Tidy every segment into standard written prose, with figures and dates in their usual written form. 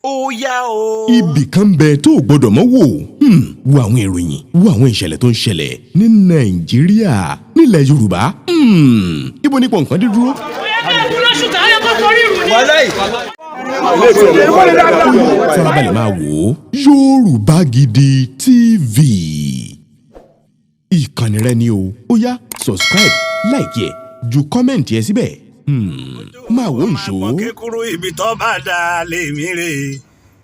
Ó yá o. Ibì kan bẹ tó o gbọdọ̀ mọ́ wò. Wo àwọn ìròyìn, wo àwọn ìṣẹ̀lẹ̀ tó ń ṣẹlẹ̀ ní Nàìjíríà, nílẹ̀ Yorùbá. Ibo nípò nǹkan dé dúró. Wàláì. Farabalẹ̀ máa wò ó, Yorùbá Gidi TV, ìkànnì rẹ ni o. Ó yá, subscribe, like ẹ, ju comment ẹ síbẹ̀. Máa wò ìṣó. Máa kékeré, ibi tó bá dà lèmi rè,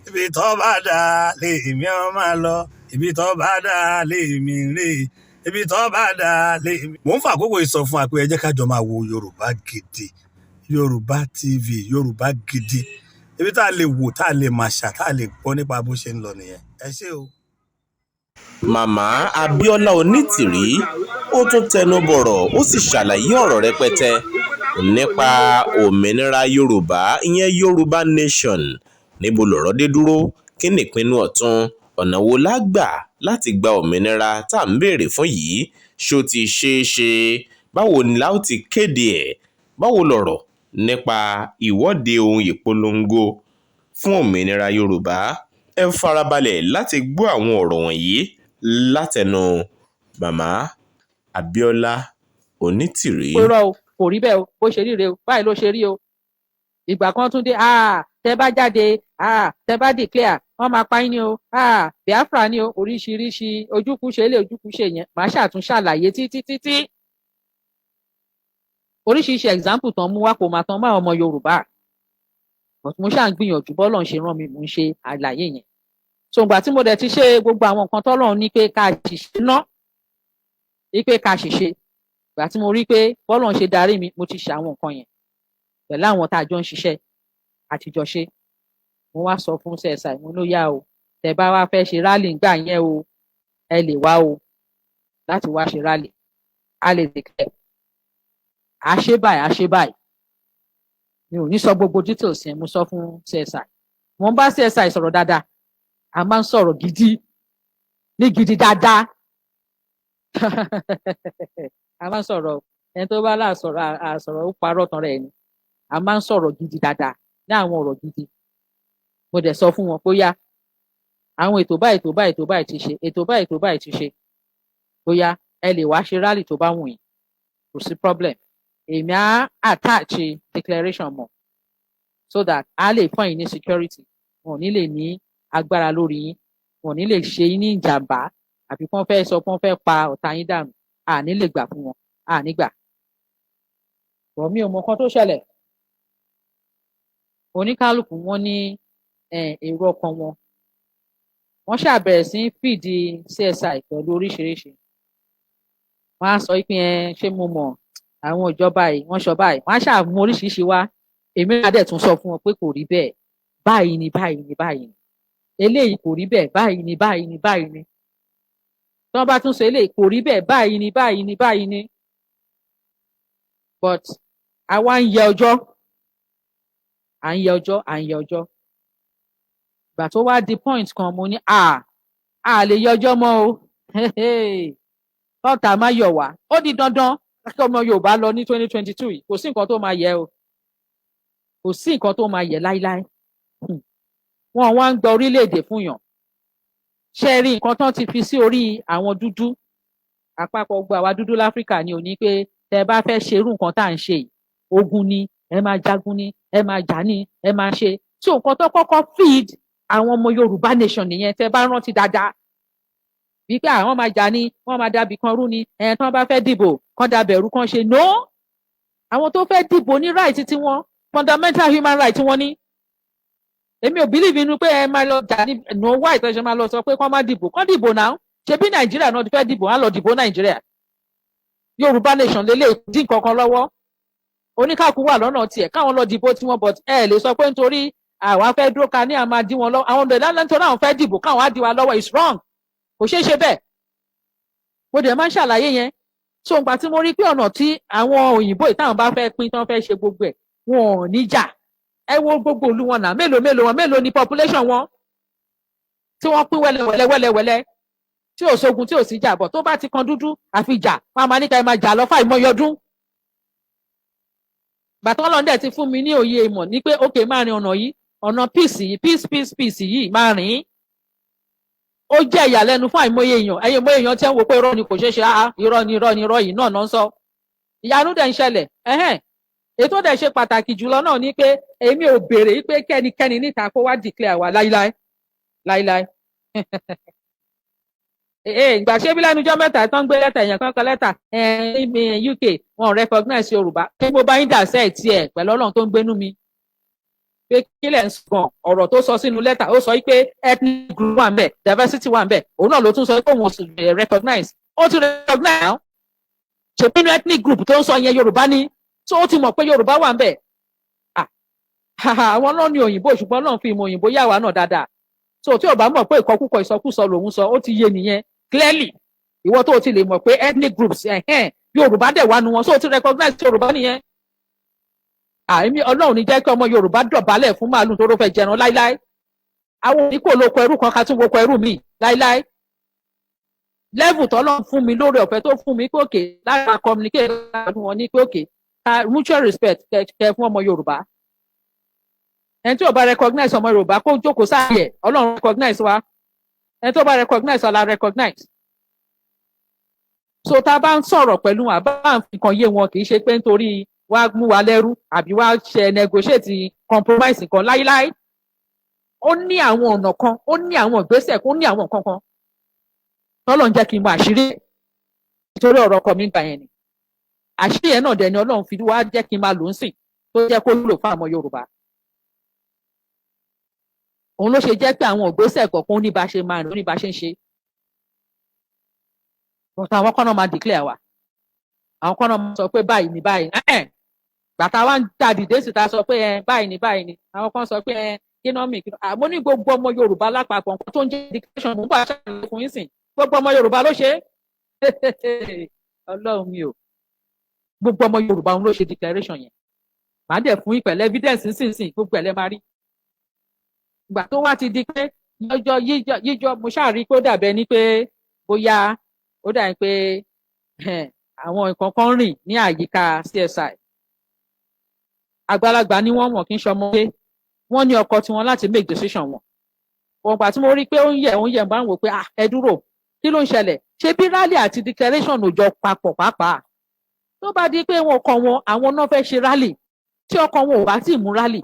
ibi tó bá dà lèmi ọ máa lọ, ibi tó bá dà lèmi rè, ibi tó bá dà lèmi. Mò ń fa àkókò yìí sọ fún wa pé ẹ jẹ́ ká jọ máa wo Yorùbá Gidi, Yorùbá TV, Yorùbá Gidi, ibi tá a lè wò, tá a lè máa ṣà, tá a lè gbọ́ nípa bó ṣe ń lọ nìyẹn. Ẹ ṣé o. Màmá Abiola Onítìrí, ó tún tẹnu bọ̀rọ̀, ó sì ṣàlàyé ọ̀rọ̀ rẹpẹtẹ nípa òmìnira Yorùbá, ìyẹn Yorùbá Nation. Níbo lọ̀rọ̀ dé dúró? Kí nìpinnu ọ̀tún? Ọ̀nà wo la gbà láti gba òmìnira tá à ń béèrè fún yìí? Ṣó ti ṣeé ṣe? Báwo ni la ó ti kéde ẹ̀? Báwo lọ̀rọ̀ nípa ìwọ́de ohun ìpolongo fún òmìnira Yorùbá? Ẹ farabalẹ̀ láti gbọ́ àwọn ọ̀rọ̀ wọ̀nyí látẹnu Màmá Abiola Onítìrí. Pé rọ o, kò rí bẹ́ẹ̀ o, bó ṣe rí rèé o, báyìí ló ṣe rí o. Ìgbà kan tún dé, tẹ bá jáde, tẹ bá declare, wọ́n máa pa yín ni o, Biafra ni o, oríṣiríṣi ojúkú ṣe lé ojúkú ṣe yẹn. Màá ṣàtún ṣàlàyé títí títí, oríṣiríṣi example tán mú wá kò máa tán máa ọmọ Yorùbá, but mo ṣáà ń gbìyànjú bọ́lọ̀ ń ṣe rán mi, mò ń ṣe àlàyé yẹn. So ìgbà tí mo dẹ̀ ti ṣe gbogbo àwọn nǹkan tọ́lọ́run ní pé ká ṣìṣe ná, ní pé ká ṣìṣe, ìgbà tí mo rí pé bọ́lọ̀ ń ṣe darí mi, mo ti ṣe àwọn nǹkan yẹn pẹ̀lú àwọn tá a jọ ń ṣiṣẹ́ àtijọ́ ṣe. Mo wá sọ fún CSI, mo ló yá o, tẹ́ bá wá fẹ́ ṣe rally ńgbà yẹn o, ẹ lè wá o láti wá ṣe rally, a lè declare, à ṣe báyìí, à ṣe báyìí. Mi ò ní sọ gbogbo details yẹn. Mo sọ fún CSI, mo ń bá CSI sọ̀rọ̀ dáadáa, a máa ń sọ̀rọ̀ gidi ní gidi dáadáa, a máa ń sọ̀rọ̀. Ẹni tó bá láàsọ̀rọ̀ àsọ̀rọ̀, ó parọ́ tán rẹ̀ ni. A máa ń sọ̀rọ̀ gidi dáadáa ní àwọn ọ̀rọ̀ gidi. Mo dẹ̀ sọ fún wọn bóyá àwọn ètò báyìí, ètò báyìí, ètò báyìí ti ṣe, ètò báyìí, ètò báyìí ti ṣe, bóyá ẹ lè wá ṣe rally tó bá wù yín, kò sí problem. Èmi á attach declaration mọ́ so that a lè fún yín ní security, wọn ò ní lè ní agbára lórí yín, wọn ò ní lè ṣe yín ní ìjàmbá, àbí kí wọ́n fẹ́ sọ pé wọ́n fẹ́ pa ọ̀tá yín dànù, à ní lè gbà fún wọn, à ní gbà. Bọ̀ mi ò mọ nǹkan tó ṣẹlẹ̀. Oníkálukú wọn ní èrò ọkàn wọn. Wọ́n ṣàbẹ̀rẹ̀ sí í fìdí CSI pẹ̀lú oríṣiríṣi. Wọ́n á sọ pé ẹ ṣé mo mọ̀ àwọn ìjọba yìí, wọ́n sọ báyìí, wọ́n á ṣàmú oríṣiríṣi wá. Èmi náà dẹ̀ tún sọ fún wọn pé kò rí bẹ́ẹ̀, báyìí ni, báyìí ni, báyìí ni, eléyìí kò rí bẹ́ẹ̀, báyìí ni, báyìí ni, báyìí ni. Tí wọ́n bá tún sọ eléyìí, kò rí bẹ́ẹ̀, báyìí ni, báyìí ni, báyìí ni. But àwa ń yẹ ọjọ́, à ń yẹ ọjọ́, à ń yẹ ọjọ́. Ìgbà tó wá di point kan, mo ní à lè yẹ ọjọ́ mọ́ o, kọ́ńtà má yọ̀ wá. Ó di dandan kí ọmọ Yorùbá lọ ní 2022 yìí. Kò sí nǹkan tó máa yẹ o, kò sí nǹkan tó máa yẹ láíláí. Wọn wá ń gba orílẹ̀-èdè fún yàn. Ṣe rí nǹkan tán ti fi sí orí àwọn dúdú àpapọ̀, gbogbo àwa dúdú láfíríkà ni ò ní pé tẹ bá fẹ́ ṣerú nǹkan tá à ń ṣe yìí, ogun ni ẹ máa jagun ni, ẹ máa jà ni, ẹ máa ṣe tí nǹkan tó kọ́kọ́ feed àwọn ọmọ Yorùbá Nation nìyẹn. Tẹ bá rántí dáadáa wípé àwọn máa jà ní, wọ́n máa dàbí kan rú ni ẹ̀yẹn tí wọ́n bá fẹ́ dìbò kán dàbẹ̀rú kán ṣe no. Àwọn tó fẹ́ dìbò ní right tiwọn, fundamental human right wọn ní. Èmi ò believe inú pé ẹ máa lọ jà ní no. Why tó ṣe máa lọ sọ pé kán má dìbò? Kán dìbò náà. Ṣebí Nàìjíríà náà ti fẹ́ dìbò, á lọ dìbò Nàìjíríà. Yorùbá Nation lélẹ̀ dín kankan lọ́wọ́, oníkàkú wà lọ́nà tiẹ̀, káwọn lọ dìbò tiwọn. But ẹ lè sọ pé nítorí àwa fẹ́ dúró ka ní àmà dí wọn lọ́wọ́, àwọn ọ̀dọ́ nítorí àwọn fẹ́ dìbò káwọn á dí wa lọ́wọ́ is wrong, kò ṣeé ṣe bẹ́ẹ̀. Mo dẹ̀ máa ń ṣàlàyé yẹn. So ìgbà tí mo rí pé ọ̀nà tí àwọn òyìnbó ìtàwọn bá fẹ́ pín, tán fẹ́ ṣe gbogbo ẹ̀, wọn ò ní jà. Ẹ wo gbogbo ìlú wọn náà, mélòó mélòó wọn, mélòó ni population wọn tí wọ́n pín wẹ́lẹ́wẹ́lẹ́ wẹ́lẹ́wẹ́lẹ́, tí ò sógun, tí ò sí jà bọ̀. Tó bá ti kan dúdú, àfi jà, wọn a máa ní ká ẹ máa jà lọ fáìmọye ọdún. Bàtọ́ Ọlọ́run dẹ̀ ti fún mi ní òye ìmọ̀ ní pé ókè máa rin ọ̀nà yìí. Ọ̀nà peace yìí, peace, peace, peace yìí máa rìn. Ó jẹ́ ìyàlẹ́nu fún àìmọye èèyàn. Àìmọye èèyàn tí ń wo pé irọ́ ni, kò ṣeé ṣe. Ah, irọ́ ni, irọ́ ni, irọ́ yìí náà náà ń sọ. Ìyanu dẹ̀ ń ṣẹlẹ̀. Ẹ̀hẹ́n, ètò dẹ̀ ṣe pàtàkì jùlọ náà ni pé èmi ò béèrè pé kẹ́nikẹ́ni níta kó wá declare wa láíláí, láíláí. Ìgbà ṣé bí lẹ́nu ọjọ́ 3 tó ń gbé lẹ́tà, èèyàn kan kọ lẹ́tà ní UK, wọn ò recognize Yorùbá. Kí mo bá yín dà sẹ́ẹ̀ tiẹ̀ pẹ̀lú Ọlọ́run tó ń gbénú mi pé kí lẹ̀ ń sọ? Ọ̀rọ̀ tó sọ sínú lẹ́tà, ó sọ pé ethnic group wà ń bẹ̀, diversity wà ń bẹ̀. Òun náà ló tún sọ pé òun ò recognize. Ó ti recognize now. Ṣèbí inú ethnic group tó ń sọ yẹn, Yorùbá ni. So ó ti mọ̀ pé Yorùbá wà ń bẹ̀. Àwọn náà ní òyìnbó, ṣùgbọ́n náà fi ìmọ̀ òyìnbó yà wá náà dáadáa. So tí o bá mọ̀ pé ìkọkúkọ, ìsọkúsọ lòun sọ, ó ti yé nìyẹn clearly. Ìwọ tó o ti lè mọ̀ pé ethnic groups, ẹ̀hẹ́n, Yorùbá dẹ̀ wá nu wọn, so o ti recognize Yorùbá nìyẹn. Àìmí Ọlọ́run ní jẹ́ kí ọmọ Yorùbá dọ̀bálẹ̀ fún màálù tó ló fẹ́ jẹran láíláí. Àwọn oníkó lóko ẹrú kan ká tún woko ẹrú mi láíláí. Level tọ́lọ́run fún mi lórí ọ̀fẹ́ tó fún mi pé okay, lára communicate pẹ̀lú wọn ní pé okay, mutual respect kẹ fún ọmọ Yorùbá. Ẹni tí ò bá recognize ọmọ Yorùbá, kó jókòó sáàyè. Ọlọ́run recognize wa. Ẹni tó bá recognize wa la recognize. So tá a bá ń sọ̀rọ̀ pẹ̀lú wọn, àbá ń fi kan yé wọn, kì í ṣe pé nítorí wá mú wa lẹ́rú àbí wá ṣe negotiate compromise kan láíláí. Ó ní àwọn ọ̀nà kan, ó ní àwọn ìgbésẹ̀, ó ní àwọn nǹkan kan tọ́lọ́run jẹ́ kí n mọ àṣírí nítorí ọ̀rọ̀ ọkọ mi gbà yẹn ni. Àṣírí yẹn náà dẹ̀ ni Ọlọ́run fi wá jẹ́ kí n máa lò ń sìn, tó jẹ́ kó wúlò fún àwọn Yorùbá. Òun ló ṣe jẹ́ pé àwọn ìgbésẹ̀ kọ̀ọ̀kan, ó ní bá ṣe máa rìn, ó ní bá ṣe ń ṣe. But àwọn kan náà máa declare wa, àwọn kan náà máa sọ pé báyìí ni, báyìí. Gbàtà wa ń dà dìde síta sọ pé ẹ báyìí ni, báyìí ni, àwọn kan sọ pé ẹ kí náà mì kí. Àmọ́ ní gbogbo ọmọ Yorùbá lápapọ̀, nǹkan tó ń jẹ́ declaration, mò ń bá ṣàlàyé fún yín sìn. Gbogbo ọmọ Yorùbá ló ṣe é. Ọlọ́run mi ò, gbogbo ọmọ Yorùbá òun ló ṣe declaration yẹn. Màá dẹ̀ fún yín pẹ̀lú evidence nísinsìnyí, gbogbo ẹ̀ lẹ́ máa rí. Ìgbà tó wá ti di pé lọ́jọ́ yíjọ yíjọ, mo ṣáà rí pé ó dàbẹ́ ní pé bóyá ó dàbí pé àwọn nǹkan kan rìn ní àyíká CSI. Àgbàlagbà ni wọ́n, wọ̀n kí n ṣọmọdé. Wọ́n ní ọkọ tiwọn láti make decision wọn. Wọ́n gbà tí mo rí pé ó ń yẹ̀, ó ń yẹ̀, bá ń wò pé, ah, ẹ dúró, kí ló ń ṣẹlẹ̀? Ṣé bí rally àti declaration ò jọ papọ̀? Pàápàá tó bá di pé wọn kọ wọn, àwọn náà fẹ́ ṣe rally, tí ọkọ wọn ò bá tí ì mú rally,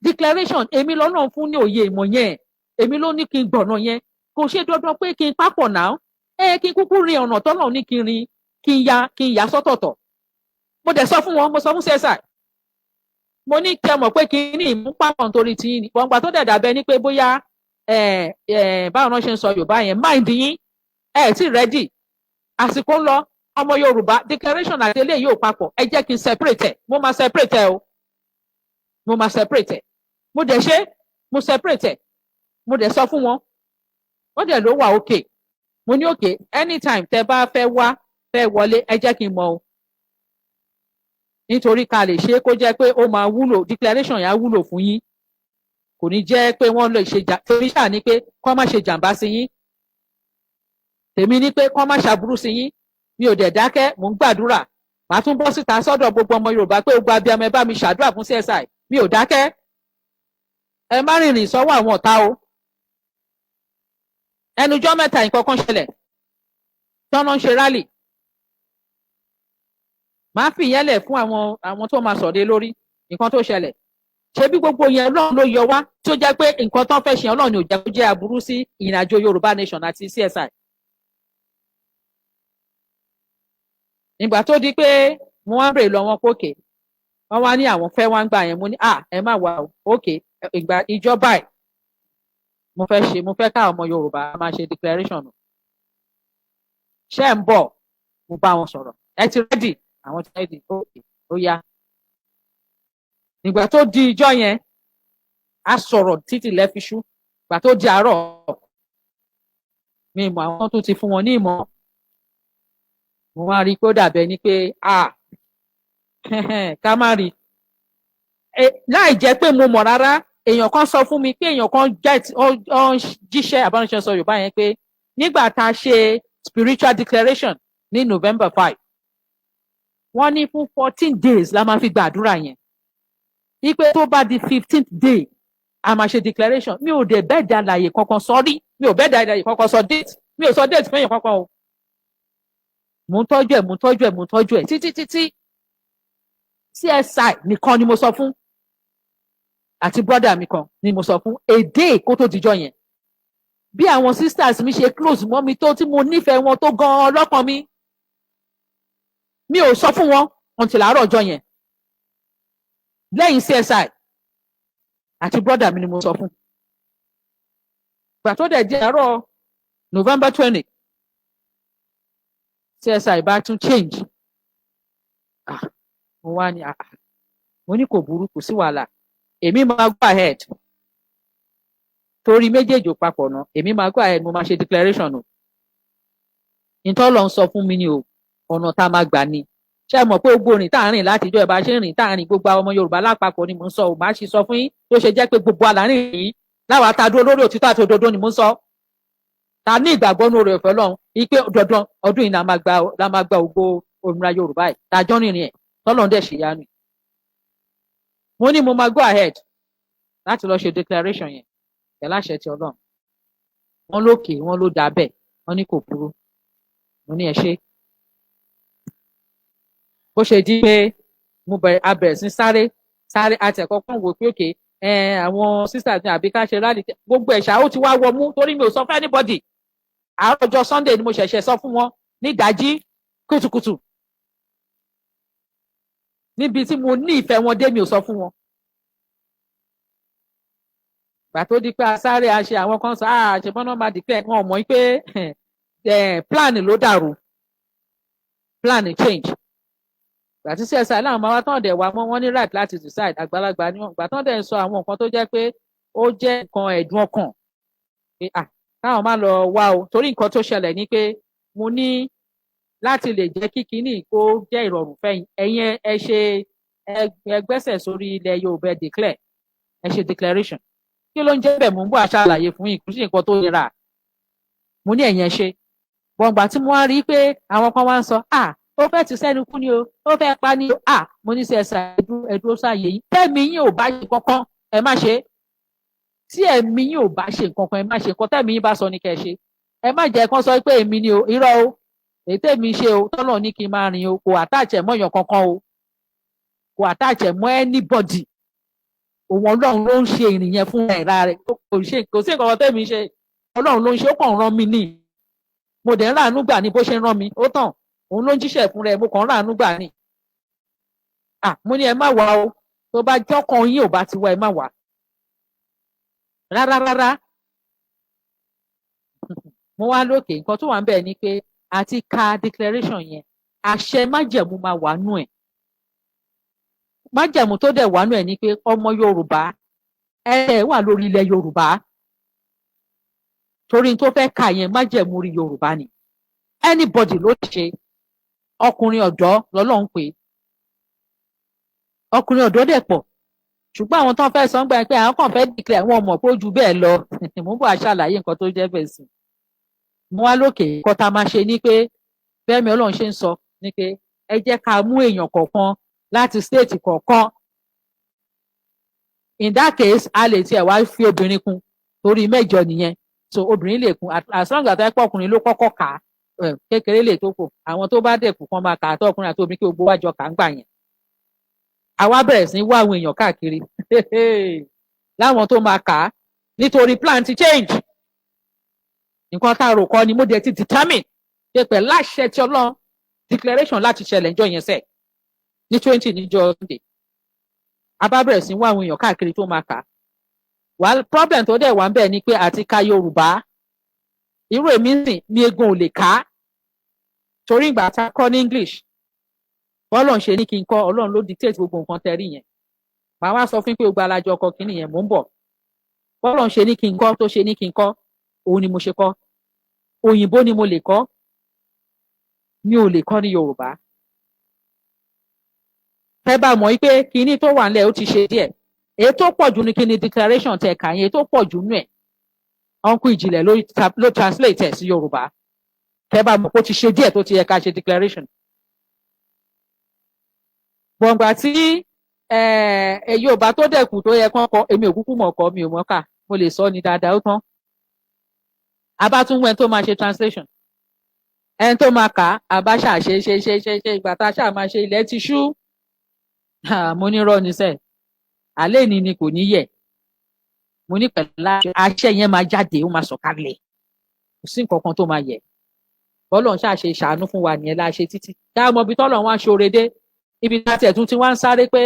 declaration, èmi lọ́nà fún ní òye ìmọ̀ yẹn. Èmi ló ní kí n gbọ̀nà yẹn. Kò ṣe dandan pé kí n papọ̀ náà. Ẹ kí n kúkú rin ọ̀nà tọ́nà ní kí n rin, kí n ya sọ́tọ̀ọ̀tọ̀. Mo dẹ̀ sọ fún wọn, mo sọ fún CSI, mo ní kí ẹ mọ̀ pé kí ní ìmú papọ̀ nítorí tí yín ni. Gbọ̀ngbà tó dẹ̀ dàbẹ́ ní pé bóyá báwọn náà ṣe ń sọ Yorùbá yẹn, mind yín ẹ tí ready, àsìkò ń lọ. Ọmọ Yorùbá, declaration àti eléyìí ò papọ̀. Ẹ jẹ́ kí n separate ẹ̀. Mo máa separate ẹ o, mo máa separate ẹ̀. Mo dẹ̀ ṣe, mo separate ẹ̀. Mo dẹ̀ sọ fún wọn, wọ́n dẹ̀ ló wà okay. Mo ní okay, anytime tẹ bá fẹ́ wá, fẹ́ wọlé, ẹ jẹ́ kí n mọ̀ o, nítorí ká lè ṣe é kó jẹ́ pé ó máa wúlò. Declaration yẹn á wúlò fún yín, kò ní jẹ́ pé wọ́n lè ṣe. Torí ṣáà ní pé kọ́ má ṣe jàǹbá sí yín. Tèmi ní pé kọ́ má ṣàbúrú sí yín. Mi ò dẹ̀ dákẹ́, mò ń gbàdúrà. Màá tún bọ́ síta sọ́dọ̀ gbogbo ọmọ Yorùbá pé gbogbo abiyamọ, ẹ bá mi ṣàdúrà fún CSI. Mi ò dákẹ́. Ẹ má rìnrìn sọ́wọ́ àwọn ọ̀tá o. Ẹnujọ́ mẹ́ta, nǹkan kan ṣẹlẹ̀ tọ́nà ń ṣe rally. Màá fi ìyẹn lẹ̀ fún àwọn tó máa sọ̀dé lórí nǹkan tó ṣẹlẹ̀. Ṣebí gbogbo yẹn, Ọlọ́run ló yọ wá, tí ó jẹ́ pé nǹkan tó ń fẹ́ ṣe, Ọlọ́run ò jẹ́ kó jẹ́ aburú sí ìrìnàjò Yorùbá Nation àti CSI. Ìgbà tó di pé mo wá ń bèrè lọ wọn pé okay, wọ́n wá ní àwọn fẹ́ wá ń gbà yẹn. Mo ní, ah, ẹ má wà o. Okay, ìgbà ìjọba ẹ̀, mo fẹ́ ṣe, mo fẹ́ káwọn ọmọ Yorùbá máa ṣe declaration. Ṣé ń bọ̀? Mo bá wọn sọ̀rọ̀, ẹ ti ready? Àwọn ti ready. Okay, ó yá. Nígbà tó di ìjọ yẹn, a sọ̀rọ̀ títí lẹ́fiṣú. Ìgbà tó di àárọ̀, mi mọ̀ àwọn tó ti fún wọn ní ìmọ̀. Mo wá rí i pé ó dàbẹ̀ ni pé, ah, ká má rí láì jẹ́ pé mo mọ̀ rárá. Èèyàn kan sọ fún mi pé èèyàn kan get ó ń jíṣẹ́ àbáníṣe sọ Yorùbá yẹn pé nígbà tá a ṣe spiritual declaration ní November 5, wọ́n ní fún 14 days la máa fi gbàdúrà yẹn, wípé tó bá di 15th day A máa ṣe declaration. Mi ò dẹ̀ bẹ́ẹ̀ da àlàyé kankan sọ rí, mi ò bẹ́ẹ̀ da àlàyé kankan sọ date, mi ò sọ date fún èèyàn kankan o. Mò ń tọ́jú ẹ̀, mò ń tọ́jú ẹ̀, mò ń tọ́jú ẹ̀ títí títí. CSI nìkan ni mo sọ fún, àti brother mi kan ni mo sọ fún èdè kó tó dijọ́ yẹn. Bí àwọn sisters mi ṣe close mọ́ mi tó, tí mo nífẹ̀ẹ́ wọn tó gan-an lọ́kàn mi, mi ò sọ fún wọn until àárọ̀ ọjọ́ yẹn. Lẹ́yìn CSI àti brother mi ni mo sọ fún. Gbà tó dẹ̀ di àárọ̀ November 20, CSI bá tún change. Ah, mo wá ní, ah, mo ní kò burú, kò sí wàhálà, èmi máa go ahead, torí méjèèjì ò papọ̀ náà. Èmi máa go ahead, mo máa ṣe declaration o. Ìtọ́lọ̀ ń sọ fún mi ni o, ọ̀nà tá a máa gbà ni. Ṣé ẹ mọ̀ pé gbogbo rìn tá à ń rìn láti ìjọ ìbá ṣe ń rìn tá à ń rìn, gbogbo àwọn ọmọ Yorùbá lápapọ̀ ni mò ń sọ ò, máa ṣe sọ fún yín tó ṣe jẹ́ pé gbogbo àlàárín yìí láwa tá a dúró lórí òtítọ́ àti òdodo ni mò ń sọ, ta ní ìgbàgbọ́ ní oore ọ̀fẹ́ Ọlọ́run ipe dandan ọdún yìí la máa gba ògo òmìnira Yorùbá yìí, tá a jọ rìnrìn ẹ̀, tọ́lọ́run dẹ̀ ṣèyanu. Mo ní mo máa go ahead láti lọ ṣe declaration yẹn pẹ̀lú àṣẹ ti Ọlọ́run. Wọ́n lókè, wọ́n ló dà bẹ́ẹ̀, wọ́n ní kò burú. Mo ní ẹ ṣe. Bó ṣe di pé mo bẹ̀rẹ̀, a bẹ̀rẹ̀ sí sáré sáré, àti ẹ̀kọ́ kan wò pé òkè àwọn sisters ní àbí ká ṣe rally, gbogbo ẹ̀ṣà ó ti wá wọ mú, torí mi ò sọ fún anybody. Àárọ̀ ọjọ́ Sunday ni mo ṣẹ̀ṣẹ̀ sọ fún wọn ní ìdájí kùtùkùtù. Níbi tí mo ní ìfẹ́ wọn dé, mi ò sọ fún wọn. Gbà tó di pé a sáré, a ṣe, àwọn kan sọ, ah, ṣe bọ́nà máa declare. Wọn ò mọ̀ pé plan ló dàrú, plan change. Gbà tí CSI láwọn máa wá tán dẹ̀ wá mọ́, wọ́n ní right láti decide, àgbàlagbà ni wọ́n. Gbà tán dẹ̀ ń sọ àwọn nǹkan tó jẹ́ pé ó jẹ́ nǹkan ẹ̀dùn ọkàn pé ah, káwọn má lọ wá o, torí nǹkan tó ṣẹlẹ̀ ni pé mo ní láti lè jẹ́ kí kinní kó jẹ́ ìrọ̀rùn fẹ́yìn ẹ̀yin, ẹ ṣe, ẹ gbẹ́sẹ̀ sórí ilẹ̀ Yorùbá, ẹ declare, ẹ ṣe declaration. Kí ló ń jẹ́ bẹ́ẹ̀? Mò ń bọ̀ àṣàlàyé fún yín, kò sí nǹkan tó nira. Mo ní ẹ̀yin ẹ ṣe gbọ̀ngbà tí mo wá rí i pé àwọn kan wá ń sọ, ah, ó fẹ́ ti sẹ́nu kú ni o, ó fẹ́ pa ni o. Ah, mo ní sẹ́ ẹ dúró sáàyè yín. Tẹ́mi yín ò bá ṣe kankan, ẹ má ṣe. Tí ẹ̀mí yín ò bá ṣe nǹkan kan, ẹ má ṣe. Nǹkan tẹ́mi yín bá sọ ni kẹ́ ẹ ṣe. Ẹ má jẹ́ kán sọ pé èmi ni o. Irọ́ o. Èyí tẹ́mi ṣe o, tọ́lọ̀ ní kí n máa rìn o, kò attach ẹ̀ mọ́yàn kankan o, kò attach ẹ̀ mọ́ anybody. Òun Ọlọ́run ló ń ṣe ìrìn yẹn fún ẹ̀ra rẹ̀. Kò ṣe, kò sí nǹkan kan tẹ́mi ṣe. Ọlọ́run ló ń ṣe, ó kàn rán mi ní. Mo dẹ̀ ń ráàánú gbà ní bó ṣe ń rán mi. Ó tàn, òun ló ń jíṣẹ́ fún rẹ̀, mo kàn ń ráàánú gbà ní. Ah, mo ní ẹ má wá o. Tó bá jọ́kàn yín ò bá ti wá, ẹ má wá rárá rárá. Mo wá lókè, nǹkan tó wà ń bẹ̀ ni pé àti ka declaration yẹn, àṣẹ májẹ̀mú máa wà nú ẹ̀. Májẹ̀mú tó dẹ̀ wà nú ẹ̀ ni pé ọmọ Yorùbá ẹ wà lórí ilẹ̀ Yorùbá, torí tó fẹ́ kà yẹn, májẹ̀mú rí Yorùbá ni. Anybody ló ṣe, ọkùnrin ọ̀dọ́ lọ́lọ́run pé ọkùnrin ọ̀dọ́ dẹ̀ pọ̀, ṣùgbọ́n àwọn tó ń fẹ́ sọ ń gbà pé àwọn kàn fẹ́ declare, àwọn ọmọ pé ó ju bẹ́ẹ̀ lọ. Mo ń bọ̀ àṣàlàyé nǹkan tó jẹ́ bẹ́ẹ̀ sí. Mo wá lókè, nǹkan tá a máa ṣe ni pé bẹ́ẹ̀mi Ọlọ́run ṣe ń sọ ni pé ẹ jẹ́ ká mú èèyàn kọ̀ọ̀kan láti state kọ̀ọ̀kan. In that case, a lè tiẹ̀ wá fi obìnrin kún, torí mẹ́jọ nìyẹn, so obìnrin lè kún, as long as ẹ pọ̀ ọkùnrin ló kọ́kọ́ kà á, kékeré lè tó kù. Àwọn tó bá dẹ̀kù kan máa kà á, tó ọkùnrin àti obìnrin, kí gbogbo wa jọ kà ń gbà yẹn. Àwa bẹ̀rẹ̀ sí wá àwọn èèyàn káàkiri láwọn tó máa kà á, nítorí plan ti change. Nǹkan tá a rò kọ́ ni. Mo dẹ̀ ti determine pé pẹ̀lú àṣẹ tí Ọlọ́run, declaration láti ṣẹlẹ̀ níjọ́ yẹn sẹ̀ ní 20 níjọ́ Sunday. A bá bẹ̀rẹ̀ sí wá àwọn èèyàn káàkiri tó máa kà á wà. Problem tó dẹ̀ wà ń bẹ̀ ni pé àti ka Yorùbá, irú èmi sìn mi, egun ò lè kà á, torí ìgbà tá a kọ́ ní English, bọ́lọ̀ ń ṣe ní kí n kọ́, Ọlọ́run ló dictate gbogbo nǹkan tẹ́ rí yẹn. Màá wá sọ fún pé gbogbo alájọ ọkọ kínní yẹn, mò ń bọ̀. Bọ́lọ̀ ń ṣe ní kí n kọ́, tó ṣe ní kí n kọ́, òun ni mo ṣe kọ́. Òyìnbó ni mo lè kọ́, mi ò lè kọ́ ní Yorùbá. Fẹ́ bá mọ̀ pé kinní tó wà nílẹ̀, ó ti ṣe díẹ̀. Èyí tó pọ̀ jù ní kíní declaration tẹ̀ kà yẹn, èyí tó pọ̀ jù nù ẹ̀, uncle Ìjìnlẹ̀ ló translate ẹ̀ sí Yorùbá. Fẹ́ bá mọ̀ pé ó ti ṣe díẹ̀ tó ti yẹ ká ṣe declaration. Gbọ̀ngbà tí Ẹ Yorùbá tó dẹ̀kù tó yẹ kán kọ, èmi ò kúkú mọ̀ kọ́, mi ò mọ̀ kà, mo lè sọ ní dáadáa, ó tán. A bá tún wẹ́n tó máa ṣe translation, ẹni tó máa kà á, a bá ṣáà ṣe ṣe ṣe ṣe ṣe. Ìgbà tá a ṣáà máa ṣe, ilẹ̀ ti ṣú. Mo ní rọ́ ní sẹ́ẹ̀ alẹ́ ní ni kò ní yẹ̀. Mo ní pẹ̀lú àṣẹ yẹn máa jáde, ó máa sọ̀kalẹ̀, kò sí nǹkan kan tó máa yẹ̀. Bọ́lọ̀ ń ṣàṣe ṣàánú fún wa nìyẹn láṣẹ títí ká mọ ibi tọ́lọ̀ wá ń ṣoore dé, ibi láti ẹ̀tún tí wọ́n ń sáré pé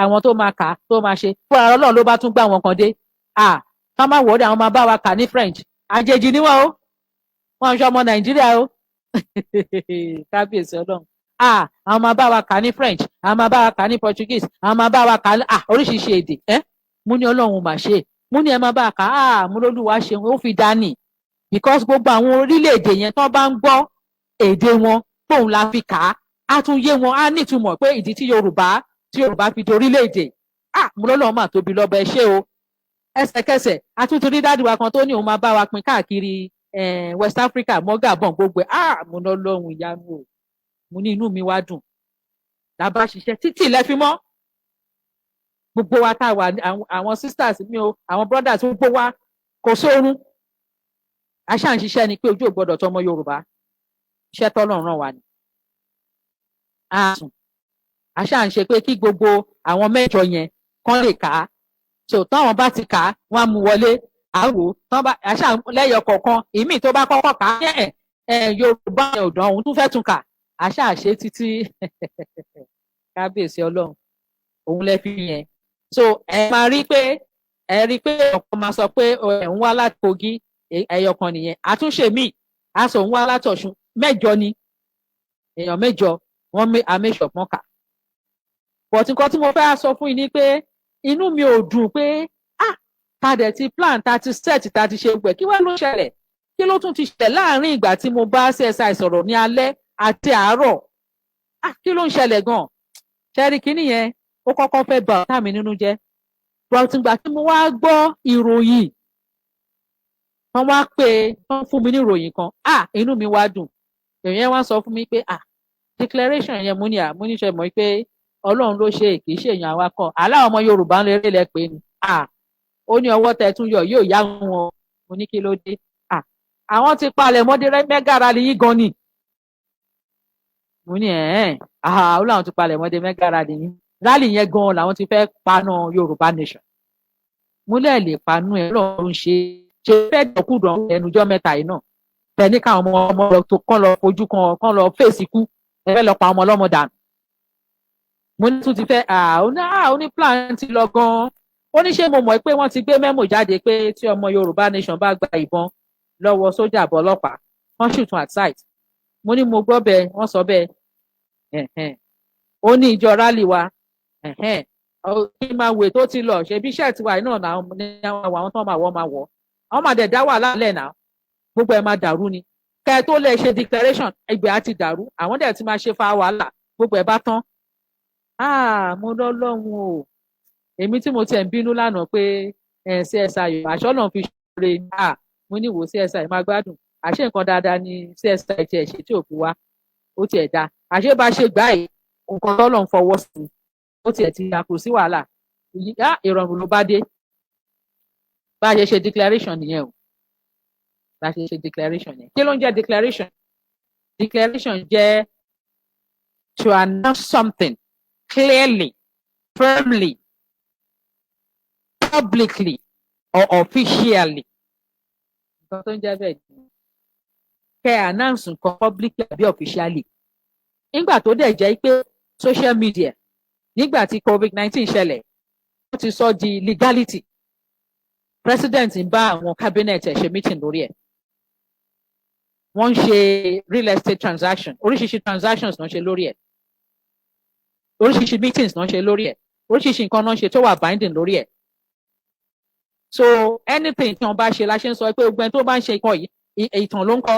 àwọn tó máa kà á, tó máa ṣe fúnra Ọlọ́run ló bá tún gbà wọn kan dé. Ká má wọlé, àwọn máa bá wa kà ní French. Àjèjì ni wọn o, wọn ń ṣe ọmọ Nàìjíríà o. Kábíyèsí Ọlọ́run! Àwọn máa bá wa kà ní French, àwọn máa bá wa kà ní Portuguese, àwọn máa bá wa kà ní oríṣiríṣi èdè. Ẹ mú ní Ọlọ́run mà ṣe, mú ní ẹ máa bá a kà á. Mú lólúwa ṣeun, ó fi dání, because gbogbo àwọn orílẹ̀-èdè yẹn tán bá ń gbọ́ èdè wọn tóun la fi kà á, á tún yé wọn, á nítumọ̀ pé ìdí tí Yorùbá fi di orílẹ̀-èdè. Mo lọ́lọ́run mà tóbi lọ́bẹ̀, ẹ ṣé o. Ẹsẹ̀kẹsẹ̀ a tún ti rí daddy wa kan tó ní òun máa bá wa pín káàkiri West Africa mọ́ Gabon, gbogbo ẹ̀. Mo lọ́lọ́run ìyanu o. Mo ní inú mi wá dùn. Làbá ṣiṣẹ́ títí ilẹ̀ fi mọ́. Gbogbo wa tá a wà, àwọn sisters mi o, àwọn brothers, gbogbo wa, kò sóorun. A ṣáà ń ṣiṣẹ́ ni pé ojú ò gbọ́dọ̀ tọmọ Yorùbá. Iṣẹ́ tọ́lọ́run rán wa ni a sùn, a ṣáà ń ṣe pé kí gbogbo àwọn mẹ́jọ yẹn kán lè kà á. So táwọn bá ti kà á, wọ́n á mú wọlé àwò tán bá a ṣáà lẹ́yọ kọ̀ọ̀kan. Ìmíì tó bá kọ́kọ́ kà á, ẹ̀ ẹ̀ Yorùbá yẹn ò dán, òun tún fẹ́ tún kà. A ṣáà ṣe títí. Kábíyèsí Ọlọ́run! Òun lẹ fi yẹn. So ẹ máa rí pé, ẹ rí pé ọ̀pọ̀ máa sọ pé ẹ̀ ń wá láti Kogi, ẹyọ kan nìyẹn. Àtúnṣe míì a sọ ń wá láti Ọ̀ṣun, mẹ́jọ ni, èèyàn mẹ́jọ wọ́n amẹ́sọ̀ pọ́n kà. But nǹkan tí mo fẹ́ sọ fún yín ni pé inú mi ò dùn pé ta dẹ̀ ti plan, ta ti set, ta ti ṣe gbẹ̀. Kí wá ló ṣẹlẹ̀? Kí ló tún ti ṣẹlẹ̀ láàrin ìgbà tí mo bá CSI sọ̀rọ̀ ní alẹ́ àti àárọ̀? Kí ló ń ṣẹlẹ̀ gan-an? Ṣẹ́rí kínní yẹn, ó kọ́kọ́ fẹ́ bà ọ̀tá mi nínú jẹ́, but ìgbà tí mo wá gbọ́ ìròyìn, wọ́n wá pé wọ́n fún mi ní ìròyìn kan, inú mi wá dùn. Èèyàn yẹn wá sọ fún mi pé declaration yẹn, mo ní mo ní ṣe mọ̀ pé Ọlọ́run ló ṣe, kì í ṣe èèyàn àwa kọ́ aláwọ̀ ọmọ Yorùbá ń lérè lẹ pé ni. Ó ní ọwọ́ tẹ tún yọ yóò yá wọn. Mo ní kí ló dé? Àwọn ti palẹ̀ mọ́ dé mega rally yín gan ni. Mo ní ẹ̀ẹ́n, ó láwọn ti palẹ̀ mọ́ dé mega rally yín. Rally yẹn gan làwọn ti fẹ́ paná Yorùbá nation. Mo lẹ́ẹ̀ lè panú ẹ̀, lọ́run ṣe ṣe fẹ́ dọ̀kúdọ̀ ẹnujọ́ mẹ́ta yìí náà tẹ ní káwọn ọmọ ọmọ lọ tó kán lọ fojú kan kán lọ fèsì kú, ẹ fẹ́ lọ pa ọmọ ọlọ́mọ dànù. Mo ní tún ti fẹ́ ó ní plan ti lọ gan-an. Ó ní ṣé mo mọ̀ pé wọ́n ti gbé memo jáde pé tí ọmọ Yorùbá nation bá gba ìbọn lọ́wọ́ sójà àbọ̀ ọlọ́pàá, wọ́n shoot at sight. Mo ní mo gbọ́ bẹ́ẹ̀, wọ́n sọ bẹ́ẹ̀. Ó ní ìjọ rally wa kí n máa wè tó ti lọ ṣebí iṣẹ́ tiwa náà ní àwọn tó máa wọ̀ máa wọ̀, àwọn máa dẹ̀ dá wàhálà lẹ̀ náà, gbogbo ẹ̀ máa dàrú ni. Kẹ́ ẹ tó lè ṣe declaration, ẹgbẹ́ á ti dàrú, àwọn dẹ̀ ti máa ṣe fa wàhálà, gbogbo ẹ̀ bá tán. Mo lọ́lọ́run o. Èmi tí mo tiẹ̀ ń bínú lánàá pé CSI àṣọ náà fi ṣe, mo ní wò, CSI máa gbádùn. Àṣé nǹkan dáadáa ni CSI tiẹ̀ ṣe tí ò fi wá, ó tiẹ̀ da. Àṣé bá ṣe gbá yìí, nǹkan tọ́lọ̀ ń fọwọ́ sí, ó tiẹ̀ ti yà, kò sí wàhálà, ìrọ̀rùn ló bá dé. Bá a ṣe ṣe declaration nìyẹn o, bá a ṣe ṣe declaration yẹn. Kí ló ń jẹ́ declaration? Declaration jẹ́ to announce something clearly, firmly, publicly or officially. Nǹkan tó ń jẹ́ bẹ́ẹ̀ ni kẹ́ ẹ announce nǹkan publicly àbí officially. Nígbà tó dẹ̀ jẹ́ pé social media, nígbà tí COVID-19 ṣẹlẹ̀, wọ́n ti sọ di legality. President ń bá àwọn cabinet ẹ̀ ṣe meeting lórí ẹ̀, wọ́n ń ṣe real estate transaction, oríṣiríṣi transactions náà ṣe lórí ẹ̀, oríṣiríṣi meetings náà ṣe lórí ẹ̀, oríṣiríṣi nǹkan náà ṣe tó wà binding lórí ẹ̀. So anything tí wọ́n bá ṣe la ṣe ń sọ pé gbogbo ẹni tó bá ń ṣe nǹkan yìí, ìtàn ló ń kọ.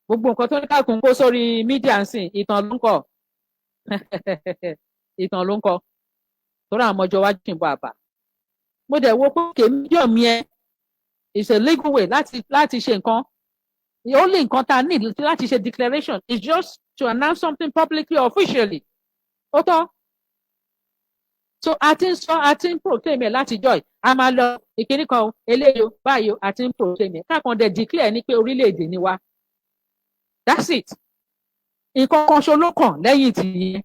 Gbogbo nǹkan tó ní káàkùn kó sórí media ń sìn, ìtàn ló ń kọ, ìtàn ló ń kọ, torí àwọn ọmọjọ wájú ń bọ àbá. Mo dẹ̀ wo pé medium yẹn is a legal way láti ṣe nǹkan. The only nǹkan tá a need láti ṣe declaration is just to announce something publicly or officially. Ó tọ́. So a ti ń sọ, a ti ń proclaim ẹ̀ látijọ́ yìí, a máa lọ ìkíní kan o, eléyìí o, báyìí o, a ti ń proclaim ẹ̀ kákan dẹ̀ declare ní pé orílẹ̀-èdè ni wa. That's it. Nǹkan kan ṣo ló kàn lẹ́yìn tì yẹn.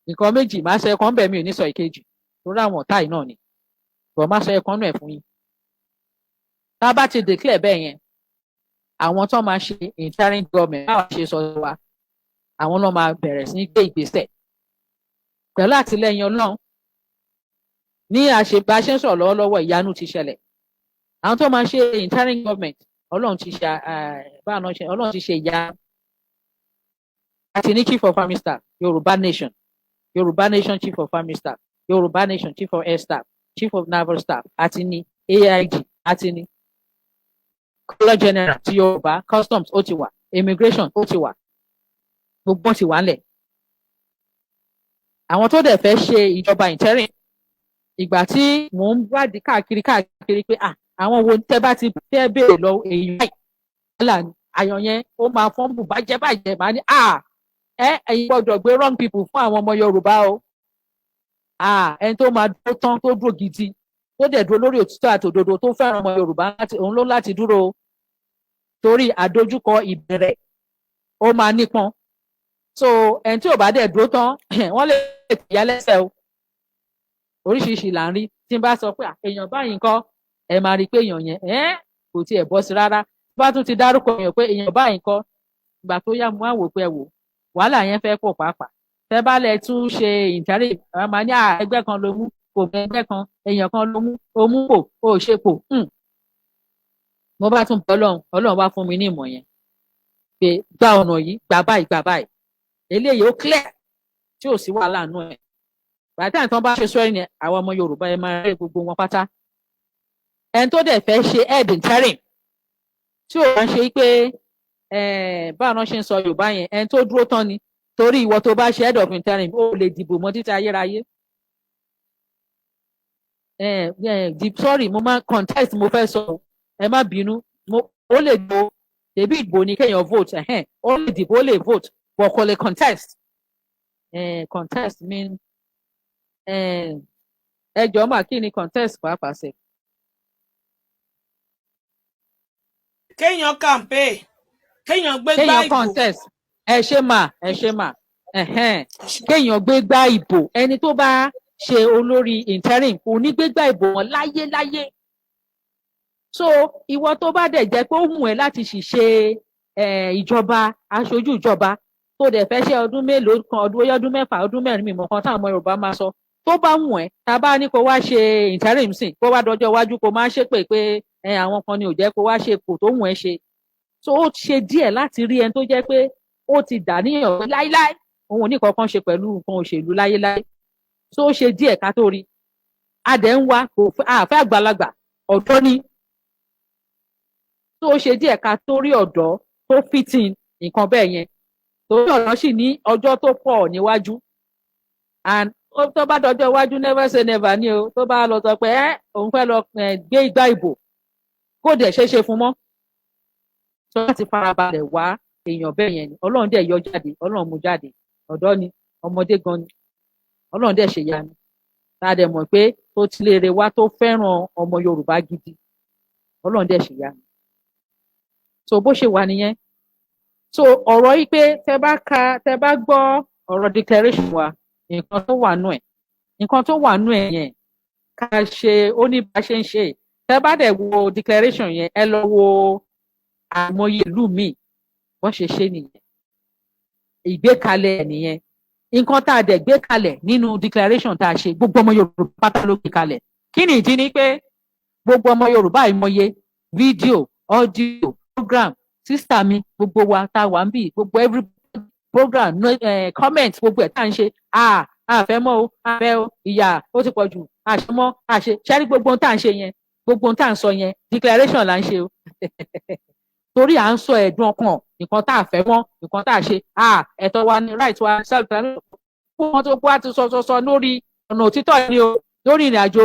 Nǹkan méjì máa sọ, ẹ̀kan bẹ̀, mi ò ní sọ ìkejì torí àwọn ọ̀tá yìí náà ni bọ̀, máa sọ ẹ̀kan náà ẹ̀ fún yín. Tá a bá ti declare bẹ́ẹ̀ yẹn, àwọn tó máa ṣe interim government, báwa ṣe sọ wa, àwọn náà máa bẹ̀rẹ̀ sí ní gbé ìgbésẹ̀ pẹ̀lú àtìlẹ́yìn Ọlọ́run. Ní àṣebá ṣe ń sọ̀rọ̀ lọ́wọ́lọ́wọ́, ìyanu ti ṣẹlẹ̀. Àwọn tó máa ṣe interim government, Ọlọ́run ti ṣe báwọn ṣe, Ọlọ́run ti ṣe ìyanu. Àti ní chief of army staff, Yorùbá nation, Yorùbá nation chief of army staff, Yorùbá nation chief of air staff, chief of naval staff, àti ní AIG, àti ní Controller General ti Yorùbá, customs ó ti wà, immigration ó ti wà, gbogbo ti wà ńlẹ̀. Àwọn tó dẹ̀ fẹ́ ṣe ìjọba interim, ìgbà tí mò ń wádìí káàkiri káàkiri pé, ah, àwọn wo, tẹ́ bá ti fẹ́ béèrè lọ èyí báyìí, wàhálà ni àyàn yẹn ó máa fọ́n bù bàjẹ́ bàjẹ́. Màá ní, ah, ẹ ẹ̀yin gbọ́dọ̀ gbé wrong people fún àwọn ọmọ Yorùbá o. Ah, ẹni tó máa dúró tán, tó dúró gidi, tó dẹ̀ dúró lórí òtítọ́ àti òdodo, tó fẹ́ràn ọmọ Yorùbá, òun ló láti dúró o, torí àdójúkọ ìbẹ̀rẹ̀ ó máa nípọn. So ẹni tí ò bá dẹ̀ dúró tán, wọ́n lè tìyà lẹ́sẹ̀ o. Oríṣiríṣi là ń rí. Tí n bá sọ pé èèyàn báyìí ńkọ́, ẹ máa rí i pé èèyàn yẹn ẹ kò tiẹ̀ bọ́ sí rárá. Bá tún ti dárúkọ èèyàn pé èèyàn báyìí ńkọ́, ìgbà tó yá, mo á wò pé ẹ wò, wàhálà yẹn fẹ́ pọ̀ pàápàá. Tẹ́ bá lẹ tún ṣe interim, àwọn máa ní ẹgbẹ́ kan ló mú, kò mọ ẹgbẹ́ kan, èèyàn kan ló mú, ó mú pò, ó ṣe pò. Mo bá tún bẹ Ọlọ́run, Ọlọ́run wá fún mi ní ìmọ̀ yẹn pé gba ọ̀nà yìí, gbà báyìí, gbà báyìí, eléyìí ó clear tí ò sí wàhálà nù ẹ̀. Bàtà tí wọ́n bá ṣe swearing yẹn, àwọn ọmọ Yorùbá, ẹ máa rí gbogbo wọn pátá. Ẹni tó dẹ̀ fẹ́ ṣe head interim, tí ò bá ń ṣe pé báwọn náà ṣe ń sọ Yorùbá yẹn, ẹni tó dúró tán ni, torí ìwọ tó bá ṣe head of interim, ó lè dìbò mọ́ títí ayérayé. Sorry, mo máa contest, mo fẹ́ sọ, ẹ má bínú. Ó lè dìbò, tẹ̀bí ìbò ni kéèyàn vote, ó lè dìbò, ó lè vote, but kò lè contest. Contest mean, ẹ jọ̀ọ́ mà, kí ni contest pàápàá ṣe? Kéèyàn campaign, kéèyàn gbé gbá kéèyàn ìbò. Contest, ẹ ṣe mà, ẹ ṣe mà. Kéèyàn gbé gbá ìbò. Ẹni tó bá ṣe olórí interim kò ní gbé gbá ìbò wọn láyé láyé. So ìwọ tó bá dẹ̀ jẹ́ pé ó wù ẹ́ láti sì ṣe ìjọba, aṣojú ìjọba, tó dẹ̀ fẹ́ ṣe ọdún mélòó kan, ọdún, bóyá ọdún 6, ọdún 4, mímọ̀ kan táwọn ọmọ Yorùbá máa sọ, tó bá wù ẹ́, tá a bá ní kó wá ṣe interim sìn, kó wá dọjọ́ iwájú, kó máa ṣépè pé àwọn kan ni ò jẹ́ kó wá ṣe ipò tó wù ẹ́ ṣe. So ó ṣe díẹ̀ láti rí ẹni tó jẹ́ pé ó ti dà níyàn pé láíláí, òun ò ní kankan ṣe pẹ̀lú nǹkan òṣèlú láyéláyé. So ó ṣe díẹ̀ ká tó rí. A dẹ̀ ń wá, kò àfẹ́ àgbàlagbà, ọ̀dọ́ ni. So ó ṣe díẹ̀ ká tó rí ọ̀dọ́ tó fitting nǹkan bẹ́ẹ̀ yẹn, torí ọ̀nà sì ní ọjọ́ tó pọ̀ níwájú. And tó bá dọjọ́ iwájú, never say never ni o, tó bá lọ sọ pé ẹ òun fẹ́ lọ gbé igbá ìbò, kó dẹ̀ ṣeé ṣe fún mọ́. Tó láti farabalẹ̀ wá èèyàn bẹ́ẹ̀ yẹn ni. Ọlọ́run dẹ̀ yọ jáde, Ọlọ́run mú jáde. Ọ̀dọ́ ni, ọmọdé gan ni. Ọlọ́run dẹ̀ ṣèyanu, tá a dẹ̀ mọ̀ pé tó ti léèrè wá, tó fẹ́ràn ọmọ Yorùbá gidi. Ọlọ́run dẹ̀ ṣèyanu. So bó ṣe wà nìyẹn. So ọ̀rọ̀ yìí pé tẹ bá ka, tẹ bá gbọ́ ọ̀rọ̀ declaration wa, nǹkan tó wà nù ẹ̀, nǹkan tó wà nù ẹ̀ yẹn, ká ṣe ó ní bá ṣe ń ṣe. Tẹ bá dẹ̀ wo declaration yẹn, ẹ lọ wo àìmọye ìlú míì, wọ́n ṣe ṣe nìyẹn, ìgbékalẹ̀ nìyẹn. Nǹkan tá a dẹ̀ gbé kalẹ̀ nínú declaration tá a ṣe, gbogbo ọmọ Yorùbá pátá ló gbé kalẹ̀. Kí ni ìdí ni pé gbogbo ọmọ Yorùbá, ìmọye fídíò, audio, program, sister mi, gbogbo wa tá a wà ń bì, gbogbo every program, no, comment, gbogbo ẹ̀ tá à ń ṣe, a a fẹ́ mọ́ o, a fẹ́ o, ìyà ó ti pọ̀ jù, a ṣe mọ́, a ṣe ṣẹ́rí. Gbogbo ohun tá à ń ṣe yẹn, gbogbo ohun tá à ń sọ yẹn, declaration là ń ṣe o, torí à ń sọ ẹ̀dùn ọkàn, nǹkan tá a fẹ́ mọ́, nǹkan tá a ṣe, ẹ̀tọ́ wa ní, right wa, self determination, fún wọn tó wá ti sọ sọ sọ lórí ọ̀nà òtítọ́ ni o, lórí ìrìn àjò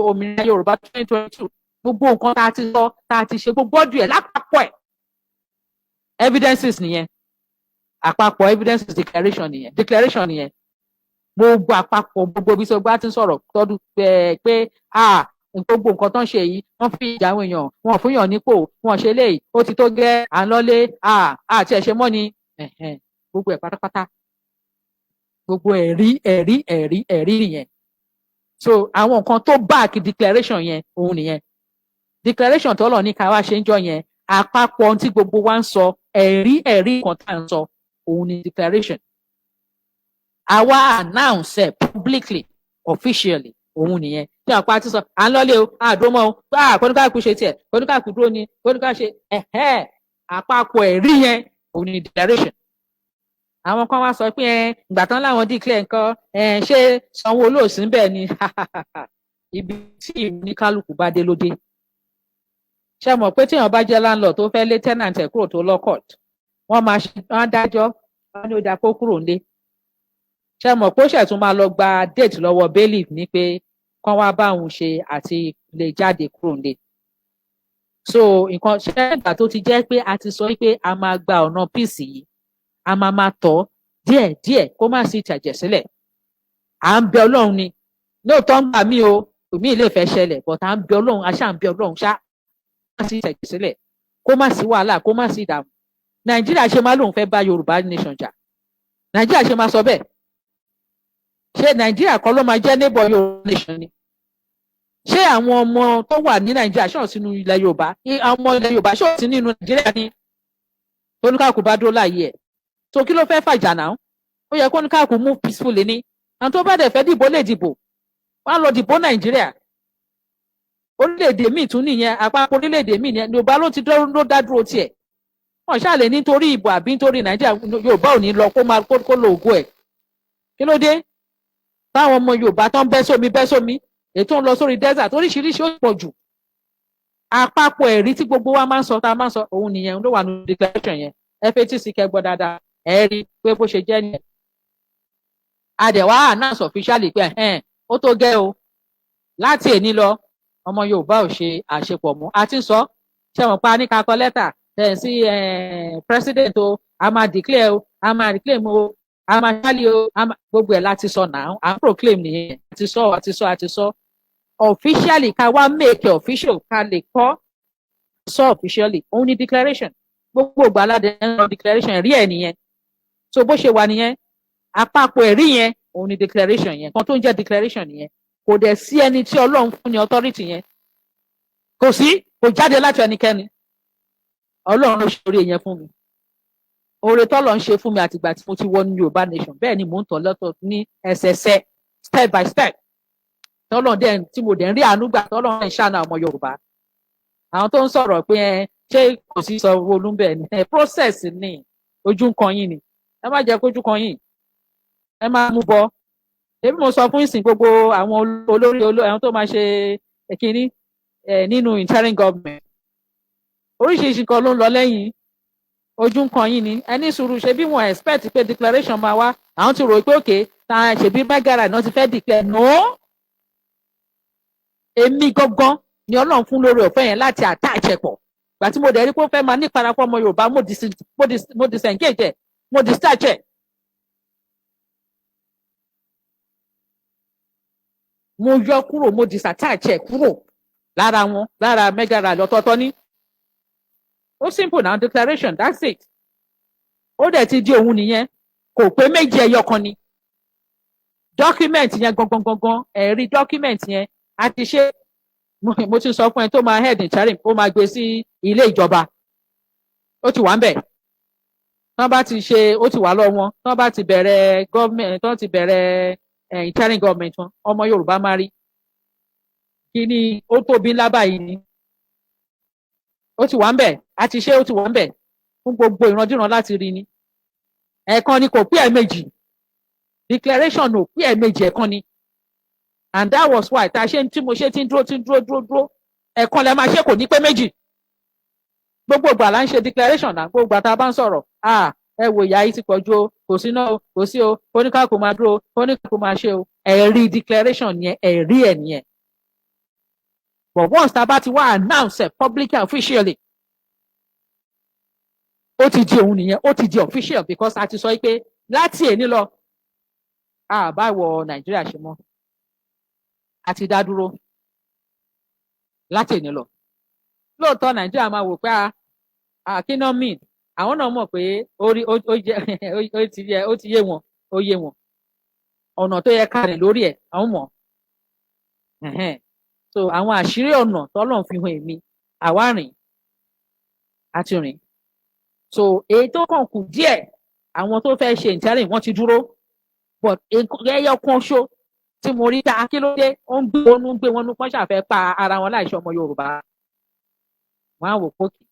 òmìnira Yorùbá 2022. Gbogbo nǹkan tá a ti sọ, tá a ti ṣe, gbogbo ọdún ẹ̀ lápapọ̀ ẹ̀, evidences nìyẹn. Àpapọ̀ evidences, declaration nìyẹn, declaration nìyẹn. Gbogbo àpapọ̀, gbogbo ibi tí gbogbo á ti ń sọ̀rọ̀ tọdún pé ah, gbogbo nǹkan tó ń ṣe yìí, wọ́n fi ìjà àwọn èèyàn, wọn fún yàn nípò, wọn ṣe léyìí, ó ti tó gẹ́, à ń lọ́lé, àti ẹ̀ṣẹ̀ mọ́ ni gbogbo ẹ̀ pátápátá, gbogbo ẹ̀rí, ẹ̀rí, ẹ̀rí, ẹ̀rí nìyẹn. So àwọn nǹkan tó back declaration yẹn, òun nìyẹn. Declaration tọ́lọ̀ ní ká wá ṣe ń jọ yẹn, àpapọ̀ ohun tí gbogbo wa ń sọ, ẹ̀rí, ẹ̀rí kan tá à ń sọ, òun ni declaration. Àwa announce ẹ̀ publicly, officially, òun nìyẹn. Tí àwọn pàtí sọ à ń lọ́lé o, àdó mọ́ o, kóníkàkú ṣe tiẹ̀, kóníkàkú dúró ni, kóníkàkú ṣe ẹ̀hẹ́. Àpapọ̀ ẹ̀rí yẹn, òun ni declaration. Àwọn kan wá sọ pé ẹ ìgbà tán láwọn declare nǹkan ẹ, ṣé Sanwó-Olú ò sí níbẹ̀ ni? Ibi tí oníkálukú bá dé ló dé. Ṣe mọ̀ pé téèyàn bá jẹ́ landlord tó fẹ́ lé tenant ẹ̀ kúrò tó lọ court, wọ́n máa ṣe, wọ́n á dájọ́, wọ́n ní ó dáa kó kúrò nílé. Ṣe mọ̀ pé ó ṣẹ̀ tún máa lọ gba date lọ́wọ́ bailiff ní pé kán wá bá òun ṣe àti lè jáde kúrò nílé? So nǹkan ṣe ìgbà tó ti jẹ́ pé a ti sọ pé a máa gba ọ̀nà peace yìí, a máa máa tọ̀ díẹ̀ díẹ̀, kó má sí ìtàjẹ̀ sílẹ̀. À ń bẹ Ọlọ́run ni lóòótọ́, ń gbà mí o, òmí lè fẹ́ ṣẹlẹ̀, but à ń bẹ Ọlọ́run, a ṣáà ń bẹ Ọlọ́run ṣá, má sí ìtàjẹ̀ sílẹ̀, kó má sí wàhálà, kó má sí ìdààmú. Nàìjíríà ṣe máa lóun fẹ́ bá Yorùbá nation jà? Nàìjíríà ṣe máa sọ bẹ́ẹ̀? Ṣé Nàìjíríà kọ́ ló máa jẹ́ neighbor Yorùbá nation ni? Ṣé àwọn ọmọ tó wà ní Nàìjíríà ṣọ̀ sínú ilẹ̀ Yorùbá? Àwọn ọmọ ilẹ̀ Yorùbá ṣọ̀ sí nínú Nàìjíríà ni? Tóníkàkù bá dúró láàyè ẹ̀ tó, kí ló fẹ́ fàjà náà? Ó yẹ kóníkàkù move peacefully ni. Àwọn tó bá dẹ̀ fẹ́ dìbò lè dìbò, wọ́n á lọ dìbò Nàìjíríà. Orílẹ̀-èdè míì tún nìyẹn, àpapọ̀ orílẹ̀-èdè míì nìyẹn. Yorùbá ló ti ló dá dúró tiẹ̀. Wọ́n ṣáà lè nítorí ìbò àbí nítorí Nàìjíríà, Yorùbá ò ní lọ kó máa kó lo ògo ẹ̀. Kí ló dé táwọn ọmọ Yorùbá tó ń bẹ́ sómi, bẹ́ sómi, ètò ń lọ sórí desert, oríṣiríṣi, ó pọ̀ jù? Àpapọ̀ ẹ̀rí tí gbogbo wa máa ń sọ, tá a máa ń sọ, òun nìyẹn ló wà ní declaration yẹn. Ẹ fetí sí kẹ́ gbọ́ dáadáa, ẹ rí pé bó ṣe jẹ́ nìyẹn. A dẹ̀ wá announce officially pé ẹ̀hẹ́n, ó tó gẹ́ o, láti èní lọ, ọmọ Yorùbá ò ṣe àṣepọ̀ mọ́. A ti ń sọ, ṣé wọn pa ní ká kọ lẹ́tà tẹ̀ sí president o, a máa declare o, a máa reclaim o, a máa ṣálí o, a máa gbogbo ẹ̀ láti sọ náà. À ń proclaim nìyẹn. A ti sọ, a ti sọ, a ti sọ officially. Ká wá make it official, ká lè kọ́ sọ officially, òun ni declaration. Gbogbo ìgbà aládé ń lọ declaration, ẹ̀rí ẹ̀ nìyẹn. So bó ṣe wà nìyẹn. Àpapọ̀ ẹ̀rí yẹn, òun ni declaration yẹn. Kan tó ń jẹ́ declaration nìyẹn. Kò dẹ̀ sí ẹni tí Ọlọ́run fún ní authority yẹn, kò sí, kò jáde láti ẹnikẹ́ni. Ọlọ́run ló ṣe oore yẹn fún mi. Oore tọ́lọ̀ ń ṣe fún mi àtìgbà tí mo ti wọ ní Yorùbá nation, bẹ́ẹ̀ ni mò ń tọ̀ lọ́tọ̀ ní ẹsẹẹsẹ, step by step, tọ́lọ̀ dẹ̀ tí mo dẹ̀ ń rí àánú gbà, tọ́lọ̀ ń ṣàánú ọmọ Yorùbá. Àwọn tó ń sọ̀rọ̀ pé ẹ ṣé kò sí Sanwó-Olú bẹ́ẹ̀ ni, process ni. Ojú ń kan yín ni, ẹ má jẹ́ kójú kan yín, ẹ má mú bọ. Ebi mo sọ fún ìsìn, gbogbo àwọn olórí, àwọn tó máa ṣe kínní nínú interim government, oríṣiríṣi nǹkan ló ń lọ lẹ́yìn. Ojú ń kan yín ni, ẹ ní sùúrù. Ṣe bí wọn expect pé declaration máa wá, àwọn ti rò pé òkè ta ṣèbí mega náà ti fẹ́ declare. No, èmi gangan ni Ọlọ́run fún lórí ọ̀fẹ́ yẹn láti attach ẹ̀ pọ̀. Gbà tí mo dẹ̀ rí pé ó fẹ́ máa ní ìparapọ̀ ọmọ Yorùbá, mo disengage ẹ̀, mo discharge ẹ̀. Mo yọ kúrò, mo disattach ẹ̀ kúrò lára wọn, lára mega rally ọ̀tọ̀ọ̀tọ̀ ní. Ó simple now, declaration, that's it. Ó dẹ̀ ti di òun nìyẹn, kò pé méjì, ẹyọ kan ni document yẹn gangan gangan. Ẹ̀rí document yẹn a ti ṣe. Mo ti sọ fún ẹ tó máa head interim, ó máa gbé sí ilé ìjọba, ó ti wà ń bẹ̀. Tán bá ti ṣe, ó ti wà lọ́wọ́ wọn. Tán bá ti bẹ̀rẹ̀ government, tán ti bẹ̀rẹ̀ interim government wọn, ọmọ Yorùbá máa rí kí ni ó tóbi ńlá báyìí ni. Ó ti wà ń bẹ̀, a ti ṣe, ó ti wà ń bẹ̀ fún gbogbo ìrandíran láti rí ni. Ẹ̀ẹ̀kan ni, kò pé ẹ̀ẹ̀mejì. Declaration ò pé ẹ̀ẹ̀mejì, ẹ̀ẹ̀kan ni. And that was why tá a ṣe tí mo ṣe tí ń dúró, tí ń dúró, dúró, dúró. Ẹ̀ẹ̀kan lẹ máa ṣe, kò ní pé méjì. Gbogbo ìgbà là ń ṣe declaration náà. Gbogbo ìgbà tá a bá ń sọ̀rọ̀, ah, ẹ wo, ìyà yìí ti pọ̀ ju o, kò sí náà o, kò sí o, kóníkàkù máa dúró, kóníkàkù máa ṣe o. Ẹ̀rí declaration yẹn, ẹ̀rí ẹ̀ nìyẹn. But once tá a bá ti wá announce ẹ̀ publicly, officially, ó ti di òun nìyẹn. Ó ti di official because a ti sọ pé láti èní lọ, A bá wọ Nàìjíríà ṣe mọ́, a ti dá dúró láti èní lọ. Lóòótọ́, Nàìjíríà máa wò pé a kí náà mean. Àwọn náà mọ̀ pé orí ó jẹ́ ó ti yẹ, ó ti yé wọn, ó yé wọn ọ̀nà tó yẹ ká rìn lórí ẹ̀. Àwọn mọ̀. So àwọn àṣírí ọ̀nà tọ́lọ́run fi hàn èmi, àwa rìn, àti rìn. So èyí tó kàn kù díẹ̀, àwọn tó fẹ́ ṣe interim, wọ́n ti dúró, but ẹyọ kan ṣo tí mo rí ta, kí ló dé? Ó ń gbé wọn, ń gbé wọn, kán ṣàfẹ́ pa ara wọn láìṣe ọmọ Yorùbá. Wọn á wò pókì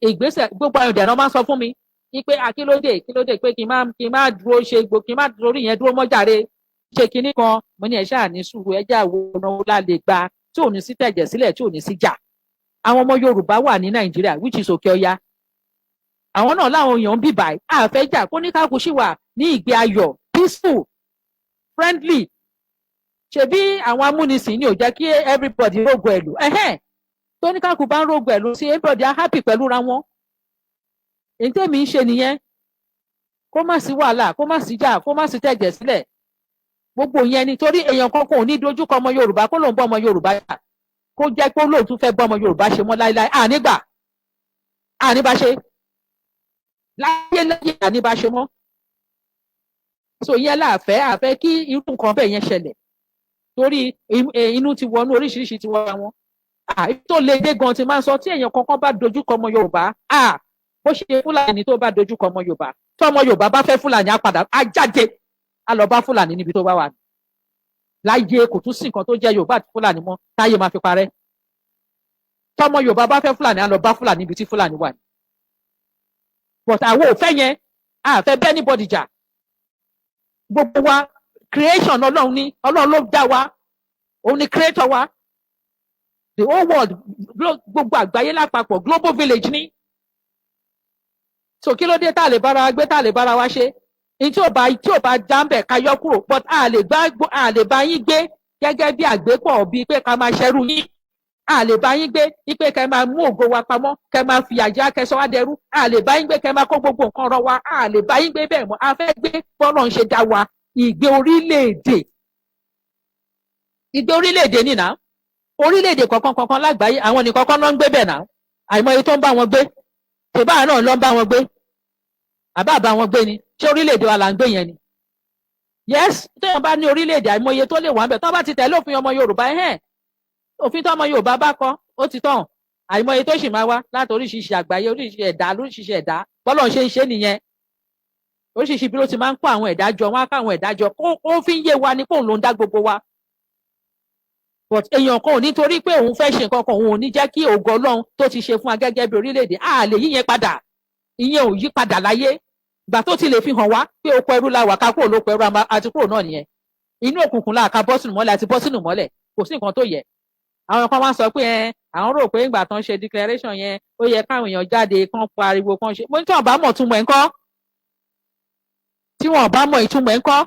ìgbésẹ̀. Gbogbo àwọn ìdẹ̀nà máa ń sọ fún mi wípé akílódé, kílódé pé kí n má dúró ṣe gbò, kí n má dúró yẹn dúró mọ́jàre ṣe kinní kan. Mo ní ẹ ṣáà ní sùúrù, ẹ jẹ́ àwọn ọ̀nà wo la lè gbà tí ò ní sí tẹ̀jẹ̀ sílẹ̀, tí ò ní sí jà. Àwọn ọmọ Yorùbá wà ní Nàìjíríà, which is Òkè Ọya. Àwọn náà láwọn èèyàn ń bì báyìí. Àfẹ́ jà, kó ní káàkó sì wà ní ìgbé ayọ̀, peaceful, friendly. Ṣebí àwọn amúnisìn ni ò jẹ́ kí everybody rógo ẹ̀lú ẹ̀hẹ́n. Tó ní káàkó bá ń rógo ẹ̀lú sí, everybody á happy pẹ̀lú ra wọn. Èyí tèmi ń ṣe nìyẹn, kó má sí wàhálà, kó má sí jà, kó má sí tẹ̀jẹ̀ sílẹ̀, gbogbo yẹn ni. Torí èèyàn kankan ò ní dojúkọ ọmọ Yorùbá kó lóun bọ́ ọmọ Yorùbá jà, kó jẹ́ pé lóun tún fẹ́ bọ́ ọmọ Yorùbá ṣe mọ́ láéláé. Ànígbà àníbá ṣe láyé láyé, àníbá ṣe mọ́. So yẹn láàfẹ́ àfẹ́ kí irú nǹkan bẹ́ẹ̀ yẹn ṣẹlẹ̀, torí inú ti wọnú, oríṣiríṣi ti wọra wọn tó le dé gan. Ti máa ń sọ, tí èèyàn kankan bá dojúkọ ọmọ Yorùbá, bó ṣe Fúlàní, tó bá dojúkọ ọmọ Yorùbá, tí ọmọ Yorùbá bá fẹ́ Fúlàní, á padà, á jáde, á lọ bá Fúlàní níbi tó bá wà. Láyé, kò tún sí nǹkan tó jẹ́ Yorùbá àti Fúlàní mọ́ táyé máa fi parẹ́. Tọmọ Yorùbá bá fẹ́ Fúlàní, á lọ bá Fúlàní níbi tí Fúlàní wà ní. But àwọn ò fẹ́ yẹn, a fẹ́ bẹ́ẹ̀ anybody jà. Gbogbo wa, creation Ọlọ́run ní. Ọlọ́run ló dá wa, òun ni creator wa. The whole world, gbogbo àgbáyé lápapọ̀, global village ní. So kí ló dé tá a lè bára wa gbé, tá a lè bára wa ṣe? Ní tí ò bá jáǹbẹ̀, ká yọ kúrò, but a lè bá yín gbé gẹ́gẹ́ bí àgbépọ̀, bíi pé ká máa ṣẹrú yín. A lè bá yín gbé wípé kẹ́ máa mú ògo wa pamọ́, kẹ́ máa fìyà jẹ, kẹ́ sọ wá dẹrú. A lè bá yín gbé kẹ́ máa kó gbogbo nǹkan rọ wa. A lè bá yín gbé bẹ́ẹ̀ mọ́. A fẹ́ gbé bọ́lọ̀ ń ṣe dá wa, ìgbé orílẹ̀-èdè, ìgbé orílẹ̀-èdè nìyà. Orílẹ̀-èdè kọ̀ọ̀kan kọ̀ọ̀kan lágbàáyé, àwọn nìkan kan ló ń gbé bẹ̀ náà. Àìmọye tó ń bá wọn gbé, tèbá náà ló ń bá wọn gbé, àbá bá wọn gbé ni. Ṣé orílẹ̀-èdè wa là ń gbé yẹn ni? Yes, téèyàn bá ní orílẹ̀-èdè, àìmọye tó lè wà ń bẹ̀ tó bá ti tẹ̀lé òfin ọmọ Yorùbá ẹ̀hẹ́n. Òfin tó ọmọ Yorùbá bá kọ, ó ti tàn. Àìmọye tó sì máa wá láti oríṣiríṣi àgbáyé, oríṣiríṣi ẹ̀dá, oríṣiríṣi ẹ̀dá. Bọ́lọ̀ ṣe ń ṣe nìyẹn. Oríṣiríṣi bí ló ti máa ń kó àwọn ẹ̀dá jọ, wọ́n á kó àwọn ẹ̀dá jọ, kó fi ń yé wa ní kóun ló ń dá gbogbo wa. But èèyàn kan ò ní torí pé òun fẹ́ ṣe nǹkan kan, òun ò ní jẹ́ kí ògo Ọlọ́run tó ti ṣe fún wa gẹ́gẹ́ bí orílẹ̀-èdè, á lè yí yẹn padà. Ìyẹn ò yí padà láyé. Ìgbà tó ti lè fi hàn wá pé oko ẹrú la wà, ká kúrò lóko ẹrú, àti kúrò náà nìyẹn. Inú òkùnkùn la ká bọ́ sínú mọ́lẹ̀, àti bọ́ sínú mọ́lẹ̀. Kò sí nǹkan tó yẹ. Àwọn kan wá sọ pé ẹ àwọn rò pé ìgbà tán ṣe declaration yẹn, ó yẹ káwọn èèyàn jáde, kán pariwo, kán ṣe. Mo ní tí wọn bá mọ̀ túmọ̀ ẹ̀ ńkọ́? Tí wọn bá mọ̀ ìtumọ̀ ẹ̀ ńkọ́?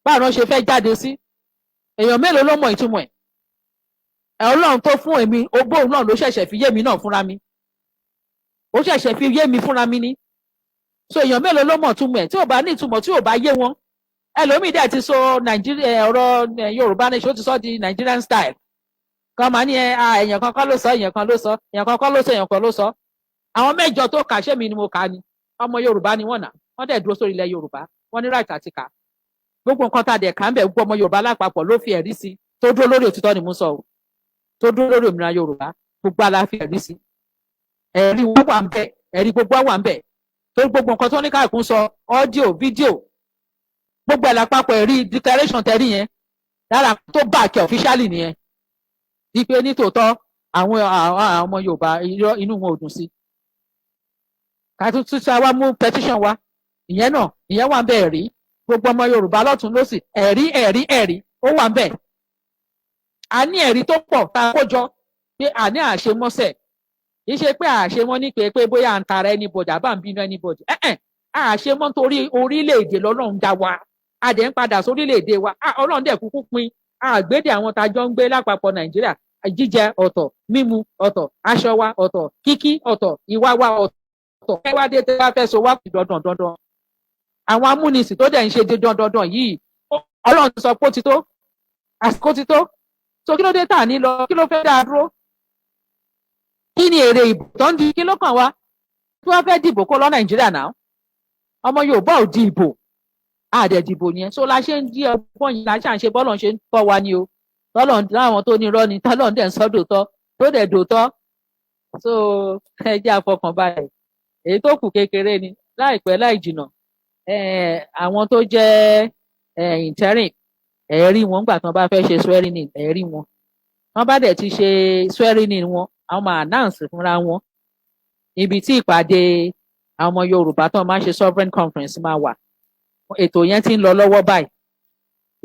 Báwo ló ṣe fẹ́ jáde sí? Èèyàn mélòó ló mọ̀ ìtumọ̀ ẹ̀? Ẹ̀ Ọlọ́run tó fún èmi ogbóhùn náà ló ṣẹ̀ṣẹ̀ fi yé mi náà fúnra mi, ó ṣẹ̀ṣẹ̀ fi yé mi fúnra mi ni. So èèyàn mélòó ló mọ̀ túmọ̀ ẹ̀? Tí ò bá ní ìtumọ̀, tí ò bá yé wọn, ẹlòmíì dẹ̀ ti sọ Nàìjíríà, ọ̀rọ̀ Yorùbá nation, ó ti sọ di Nigerian style kan. Máa ní ẹ èèyàn kan kọ́ ló sọ, èèyàn kan ló sọ, èèyàn kan kọ́ ló sọ, èèyàn kan ló sọ. Àwọn mẹ́jọ tó kà, ṣé mi ni mo kà ni? Ọmọ Yorùbá ni wọ́n nà, wọ́n dẹ̀ dúró sórí ilẹ̀ Yorùbá, wọ́n ní right àti kà. Gbogbo nǹkan tá a dẹ̀ kà ń bẹ̀, gbogbo ọmọ Yorùbá lápapọ̀ ló fi ẹ̀rí sí, tó dúró lórí òtítọ́ ni mo sọ o, tó dúró lórí òmìnira Yorùbá. Gbogbo ala fi ẹ̀rí sí, ẹ̀rí wọn wà ń bẹ̀, ẹ̀rí gbogbo wà ń bẹ̀, torí gbogbo nǹkan tó ní káàkún sọ, audio, fídíò, gbogbo ẹ̀ lápapọ̀, ẹ̀rí declaration tẹ̀rí yẹn lára tó back officially nìyẹn, wípé nítòótọ́ àwọn ọmọ Yorùbá, inú wọn ò dùn sí. Ká tún tún wá mú petition wa, ìyẹn náà, ìyẹn wà ń bẹ̀. Ẹ̀rí gbogbo ọmọ Yorùbá lọ́tún lọ́sì, ẹ̀rí, ẹ̀rí, ẹ̀rí, ó wà ń bẹ̀. A ní ẹ̀rí tó pọ̀ tá a kó jọ pé àní àṣemọ́sẹ̀. Kì í ṣe pé àṣemọ́ ní pé bóyá à ń tara anybody, àbá ń bínú anybody. Ẹ̀ẹ́n, àṣemọ́ nítorí orílẹ̀-èdè lọ́lọ́run dá wa, a dẹ̀ ń padà sórílẹ̀-èdè wa. Ọlọ́run dẹ̀ kúkú pín àgbédè àwọn tá a jọ ń gbé lápapọ̀ Nàìjíríà. Jíjẹ ọ̀tọ̀, mímu ọ̀tọ̀, aṣọ wa ọ̀tọ̀, kíkí ọ̀tọ̀, ìwà wa ọ̀tọ̀. Ẹ wá dé tẹ́ wá fẹ́ so wá dandan dandan. Àwọn amúnisìn tó dẹ̀ ń ṣe dandan dandan yìí, Ọlọ́run ti sọ pé ó ti tó, àsìkò ti tó. So kí ló dé tà ní lọ? Kí ló fẹ́ dáa dúró? Kí ni èrè ìbò tó ń di? Kí ló kàn wá tí wọ́n fẹ́ dìbò kó lọ Nàìjíríà náà? Ọmọ Yorùbá ò di ìbò, àdẹ̀ dìbò yẹn. So la ṣe ń jí ọgbọ́n yìí, la ṣe à ń ṣe bọ́lọ̀ ṣe ń kọ́ wa ni o. Tọ́lọ̀ láwọn tó ní irọ́ ni, tọ́lọ̀ dẹ̀ ń sọ dòótọ́, tó dẹ̀ dòótọ́. So ẹ jẹ́ àfọkànbalẹ̀, èyí tó kù kékeré ni. Láìpẹ́ láì jìnà, àwọn tó jẹ́ interim, ẹ rí wọn gbà tán bá fẹ́ ṣe swearing in, ẹ rí wọn. Wọ́n bá dẹ̀ ti ṣe swearing in wọn, àwọn máa announce fúnra wọn ibi tí ìpàdé àwọn ọmọ Yorùbá tó máa ń ṣe sovereign conference máa wà. Ètò yẹn ti ń lọ lọ́wọ́ báyìí.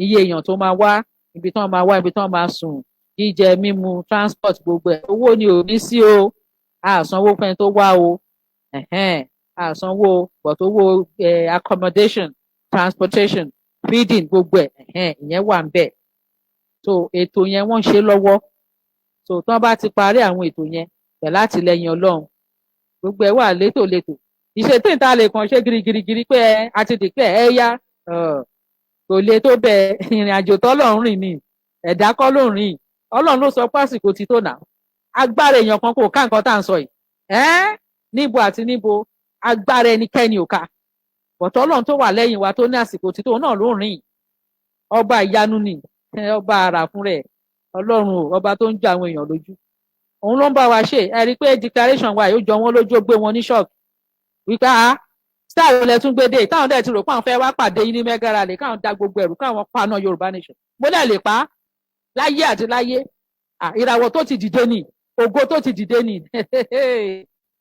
Iye èèyàn tó máa wá, ibi tí wọ́n máa wá, ibi tí wọ́n máa sùn, jíjẹ, mímu, transport, gbogbo ẹ̀. Owó ni ò ní sí o, àsanwó fẹ́ni tó wá o, àsanwó, but owó accommodation, transportation, feeding, gbogbo ẹ̀, ìyẹn wà ń bẹ̀. So ètò yẹn, wọ́n ń ṣe lọ́wọ́. So tí wọ́n bá ti parí àwọn ètò yẹn pẹ̀lú àtìlẹ́yìn Ọlọ́run, gbogbo ẹ̀ wà létòlétò. Ìṣètò ìta lè kàn ṣe girigirigiri pé ẹ àti dìpẹ́ ẹ yá, kò le tó bẹ́ẹ̀. Ìrìn àjò tọ́lọ́run rìn ni, ẹ̀dá kọ́ ló ń rìn. Ọlọ́run ló sọ pé àsìkò ti tó nà. Agbára èèyàn kan kò ká nǹkan tá à ń sọ yìí ẹ́. Níbo àti níbo, agbára ẹnikẹ́ni ò ká bọ̀tọ̀. Ọlọ́run tó wà lẹ́yìn wa, tó ní àsìkò tí tó náà ló ń rìn. Ọba ìyanu ni, ọba àrà fún rẹ̀. Ọlọ́run o, ọba tó ń jọ àwọn èèyàn lójú, òun ló ń bá wa ṣe. Ẹ rí i pé declaration wa yóò jọ wọn lójú, ó gbé wọn ní shock wípé a star lẹ tún gbé dé, táwọn dẹ̀ ti rò pé àwọn fẹ́ wá pàdé yín ní mega rally, káwọn da gbogbo ẹ̀rù, káwọn paná Yorùbá nation. Mo lẹ̀ lè pa á láyé àti láyé. Ìràwọ̀ tó ti dìde ni, ògo tó ti dìde ni,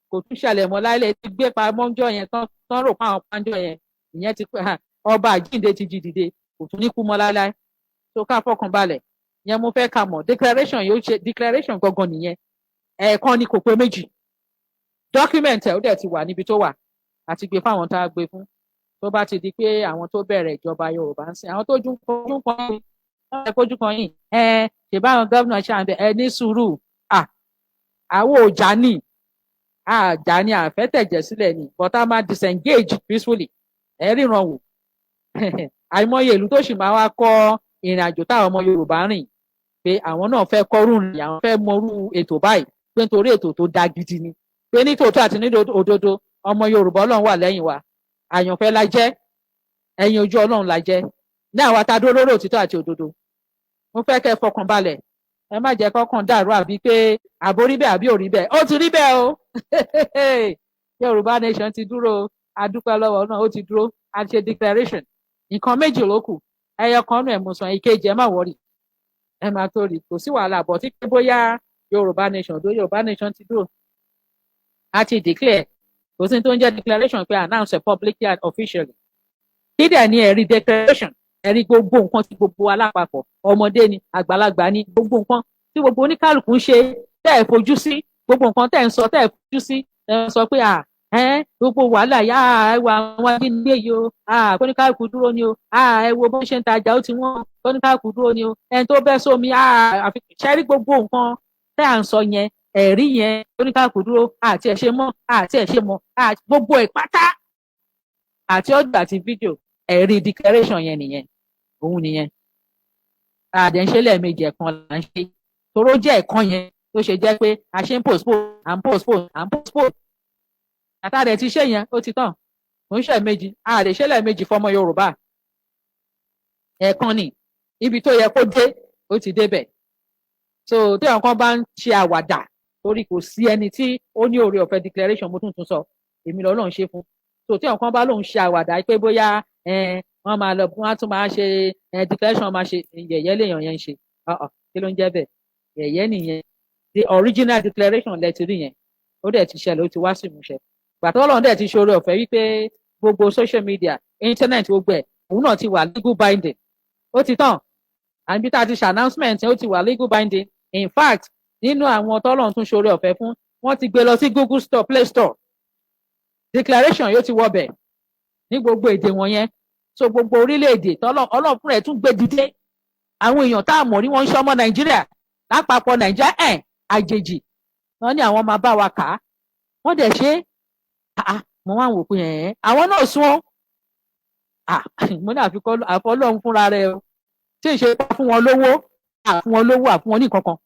kò tún ṣẹlẹ̀ mọ́ láìlẹ̀ ti gbé pamọ́ ńjọ́ yẹn tán tán rò pé àwọn pàǹjọ́ yẹn, ìyẹn ti ọba àjíǹde ti jí dìde, kò tún ní kú mọ́ láíláí. Tó ká fọkàn balẹ̀ yẹn, mo fẹ́ ká mọ̀ declaration yóò ṣe. Declaration gangan nìyẹn, ẹ̀ẹ̀kan ni, kò pé méjì. Document ẹ̀ ó dẹ̀ ti wà níbi tó wà, àti gbé fáwọn tá a gbé fún. Tó bá ti di pé àwọn tó bẹ̀rẹ̀ ìjọba Yorùbá ń sìn, àwọn tó jú kan yìí, wọ́n fẹ́ kójú kan yìí, ẹ ṣe báwọn gómìnà ṣàǹbẹ̀, ẹ ní sùúrù. Àwọn ò jà ní àjà ní àfẹ́tẹ̀jẹ̀ sílẹ̀ ni, but a máa disengage peacefully. Ẹ ríran wò, àìmọye ìlú tó sì máa wá kọ́ ìrìn àjò táwọn ọmọ Yorùbá rìn, pé àwọn náà fẹ́ kọ́rù rìn, àwọn fẹ́ mọrú ètò báyìí, pé nítorí ètò tó da gidi ni, pé ní tòótọ́ àti ní òdodo, ọmọ Yorùbá, Ọlọ́run wà lẹ́yìn wa. Àyànfẹ́ la jẹ́, ẹ̀yin ojú Ọlọ́run la jẹ́ ní àwa tá a dúró lórí òtítọ́ àti òdodo. Mo fẹ́ kẹ́ fọkàn balẹ̀, ẹ má jẹ́ kọ́kàn dàrú, àbí pé àbó rí bẹ́ẹ̀ àbí ò rí bẹ́ẹ̀. Ó ti rí bẹ́ẹ̀ o. Yorùbá nation ti dúró, a dúpẹ́ lọ́wọ́ náà, ó ti dúró. A ṣe declaration, nǹkan méjì ló kù. Ẹyọ kan nù ẹ̀ mo sàn, ìkejì, ẹ má worry, ẹ má tó rí, kò sí wàhálà bọ̀ tí pé bóyá Yorùbá nation tó Yorùbá nation ti dúró, a ti declare. Kò sí tó ń jẹ́ declaration pé announce publicly and officially. Kí dẹ̀ ni ẹ̀rí declaration? Ẹ̀rí gbogbo nǹkan tí gbogbo wa lápapọ̀, ọmọdé ni, àgbàlagbà ni, gbogbo nǹkan tí gbogbo oníkálukú ń ṣe tẹ́ ẹ̀ fojú sí, gbogbo nǹkan tẹ́ ẹ̀ ń sọ tẹ́ ẹ̀ fojú sí, ẹ̀ ń sọ pé à ẹ́ gbogbo wàhálà yá, ẹ wo àwọn ajínigbé yìí o, kóníkálukú dúró ni o, ẹ wo bó ṣe ń tajà, ó ti wọ́n, kóníkálukú dúró ni o, ẹni tó bẹ́ sómi, àfi ṣẹ́rí gbogbo nǹkan tẹ́ à ń sọ yẹn, ẹ̀rí yẹn, kóníkálukú dúró, àti ẹ̀ ṣe mọ́, àti ẹ̀ ṣe mọ́, gbogbo ẹ̀ pátá, àti audio àti fídíò, ẹ̀rí declaration yẹn nìyẹn, òun nìyẹn. Àdẹ̀ ń ṣe lẹ́ẹ̀mejì, ẹ̀kan là ń ṣe, toró jẹ́ ẹ̀kan yẹn tó ṣe jẹ́ pé a ṣe ń postpone, à ń postpone, à ń postpone. Àtàdẹ̀ ti ṣe yẹn, ó ti tàn, kò ń ṣe méjì, a lè ṣe lẹ́ẹ̀mejì fọmọ Yorùbá. Ẹ̀ẹ̀kan ni, ibi tó yẹ kó dé, ó ti débẹ̀. So tí àwọn kan bá ń ṣe àwàdà, torí kò sí ẹni tí ó ní oore ọ̀fẹ́ declaration, mo tún tún sọ, èmi lọ́lọ́run ṣe fún. So tí àwọn kan bá lóun ṣe àwàdà pé bóyá wọ́n máa lọ, wọ́n á tún máa ṣe declaration, máa ṣe yẹ̀yẹ́ lèèyàn yẹn ń ṣe. Kí ló ń jẹ́ bẹ́ẹ̀? Yẹ̀yẹ́ nìyẹn. The original declaration lẹ ti rí yẹn, ó dẹ̀ ti ṣẹlẹ̀, ó ti wá sí ìmúṣẹ. Gbàtọ́ Ọlọ́run dẹ̀ ti ṣe oore ọ̀fẹ́ wípé gbogbo social media, internet, gbogbo ẹ̀, òun náà ti wà legal binding, ó ti tàn. Àbí tá a ti ṣe announcement, ó ti wà legal binding. In fact, nínú àwọn tọ́lọ́run tún ṣe oore ọ̀fẹ́ fún, wọ́n ti gbé lọ sí Google Store, Play Store. Declaration yóò ti wọbẹ̀ ní gbogbo èdè wọ̀nyẹn. So gbogbo orílẹ̀-èdè tọ́lọ́ Ọlọ́run fúnra ẹ̀ tún gbé dìde, àwọn èèyàn tá a mọ̀ ní wọ́n ń ṣọmọ Nàìjíríà lápapọ̀, Nàìjíríà ẹ̀ àjèjì, wọ́n ní àwọn máa bá wa kà á, wọ́n dẹ̀ ṣe é. Mo wá ń wò pé ẹ̀ àwọn náà sún ọ́, mo ní àfikọ́ àfọlọ́run fúnra rẹ̀ o. Tí ì ṣe pa fún wọn lówó, àfún wọn lówó, àfún wọn ní nǹkan kan,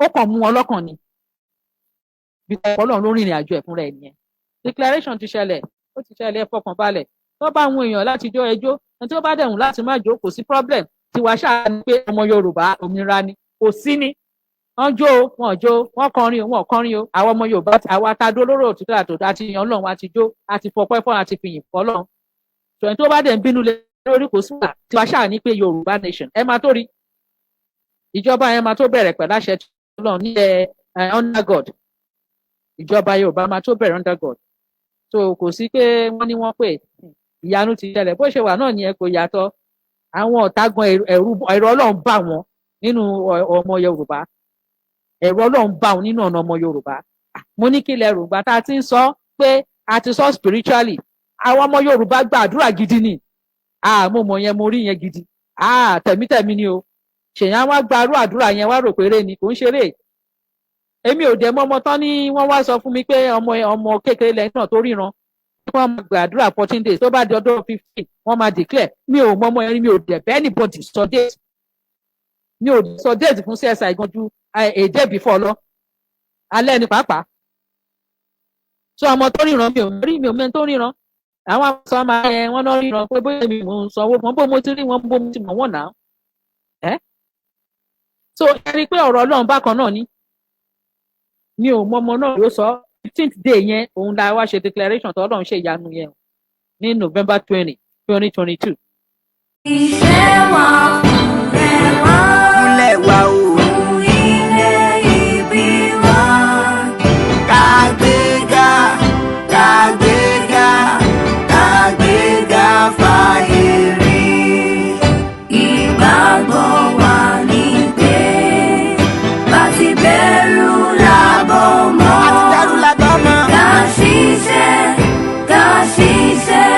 ó kàn mú wọn lọ́kàn ni bí Ọlọ́run ló rìnrìn àjò ẹ̀ fúnra ẹ̀ nìyẹn. Declaration ti ṣẹlẹ̀, ó ti ṣẹlẹ̀, ẹ fọkàn balẹ̀. Tó bá àwọn èèyàn láti jó, ẹjọ́. Ẹni tó bá dẹ̀hùn láti má jó, kò sí problem. Tiwa ṣáà ni pé ọmọ Yorùbá, òmìnira ni, kò sí ni wọ́n jó o, wọ́n jó, wọ́n kọrin o, wọ́n kọrin o. Àwọn ọmọ Yorùbá, àwa ta dúró lórí òtítọ́ àtòtọ́ àti ìyàn Ọlọ́run, àti jó, àti fọpẹ́ fún, àti fìyìn fọ́lọ́run. Ṣùgbọ́n tó bá dẹ̀ ń bínú lé lórí, kò sí wà. Tiwa ṣáà ní pé Yorùbá nation, ẹ máa tó rí ìjọba yẹn máa tó bẹ̀rẹ̀ pẹ̀lú àṣẹ Ọlọ́run ní ẹ under God. Ìjọba Yorùbá máa tó bẹ̀rẹ̀ under God. So kò sí pé wọ́n ní wọ́n pè, ìyanu ti ṣẹlẹ̀. Bó ṣe wà náà nìyẹn, kò yàtọ̀. Àwọn ọ̀tá gan, ẹ̀rù Ọlọ́run bá wọn nínú ọmọ Yorùbá. Ẹ̀rù Ọlọ́run bá wọn nínú ọ̀nà ọmọ Yorùbá. Mo ní kí lẹ rò gbà tá a ti ń sọ pé a ti sọ spiritually, àwọn ọmọ Yorùbá gba àdúrà gidi ni. Mo mọ̀ yẹn, mo rí yẹn gidi. Tẹ̀mítẹ̀mí ni o. Ṣèyàn wá gba arú àdúrà yẹn, wá rò péré ni, kò ń ṣeré. Èmi ò dẹ̀ mọ̀ ọmọ tán ní wọ́n wá sọ fún mi pé ọmọ kékeré lẹ́yìn náà tó ríran, wọ́n máa gbàdúrà 14 days, tó bá di ọdún 15, wọ́n máa declare. Mi ò mọ ọmọ yẹn, mi ò dẹ̀ bẹ́ẹ̀ anybody sọ date. Mi ò sọ date fún CSI gan ju a day before lọ, alẹ́ ni pàápàá. So ọmọ tó ríran, mi ò rí, mi ò mẹ́ni tó ríran. Àwọn sọ máa ẹ wọ́n náà ríran pé bóyá mi mò ń sanwó fún bó mo ti rí wọn, bó mo ti mọ̀ wọ́n náà ẹ́. So ẹ rí i pé ọ̀rọ̀ Ọlọ́run bákan náà ni. Mi ò mọ ọmọ náà ló sọ 15th day yẹn, òun la wá ṣe declaration tó Ọlọ́run ṣe ìyanu yẹn ní November 20, 2022. Ìfẹ́ wa fúnlẹ̀ wá. Fúnlẹ̀ wa o. Fún ilẹ̀ ìbí wa. Kàgbéga, kàgbéga, kàgbéga fàyè rí. Ìgbàgbọ́ wa ní pé bá ti bẹ̀rù lábọ̀ mọ́. Àti dẹ́rù lábọ́ mọ́. Ká ṣiṣẹ́, ká ṣiṣẹ́,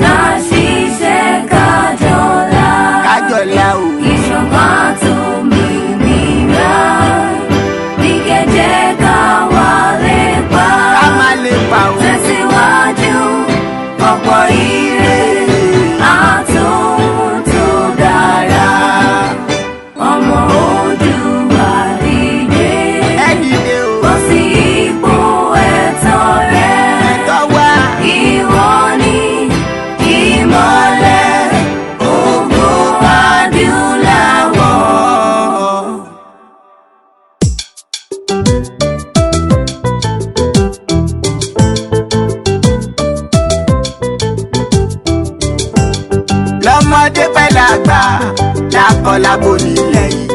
ká ṣiṣẹ́, ká jọlá. Kájọlá o. Ìṣọ̀kan àtòmìnira ní kẹjẹ ká wà lè pa. Ká má lè pa o. Tẹ̀síwájú ọ̀pọ̀ ire àtòhun tó dára. Ọmọ Oòduà, dìde. Ẹ dìde o. Bọ́ sí ipò ẹ̀tọ́ rẹ. Ẹ̀tọ́ wa. Ìwọ ni ìmọ́lẹ̀ ògo adúláwọ̀. Lọ́mọdé pẹ̀lú àgbà, lákọlábo nílẹ̀ yìí,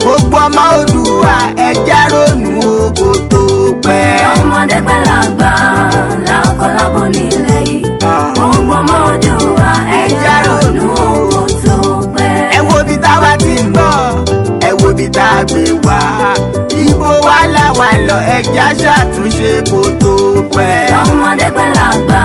gbogbo ọmọ Oòduà, ẹja ronú oko tó pẹ́. Ọmọdé pẹ̀lú àgbà, lákọlábo nílẹ̀ yìí, gbogbo ọmọ Oòduà, ẹja ronú owó tó pẹ́. Ẹ wo ibi táwa ti ń bọ̀, ẹ wo ibi tá a gbé wá, ibo wa làwa lọ, ẹja ṣàtúnṣe kó tó pẹ́. Ọmọdé pẹ̀lú àgbà.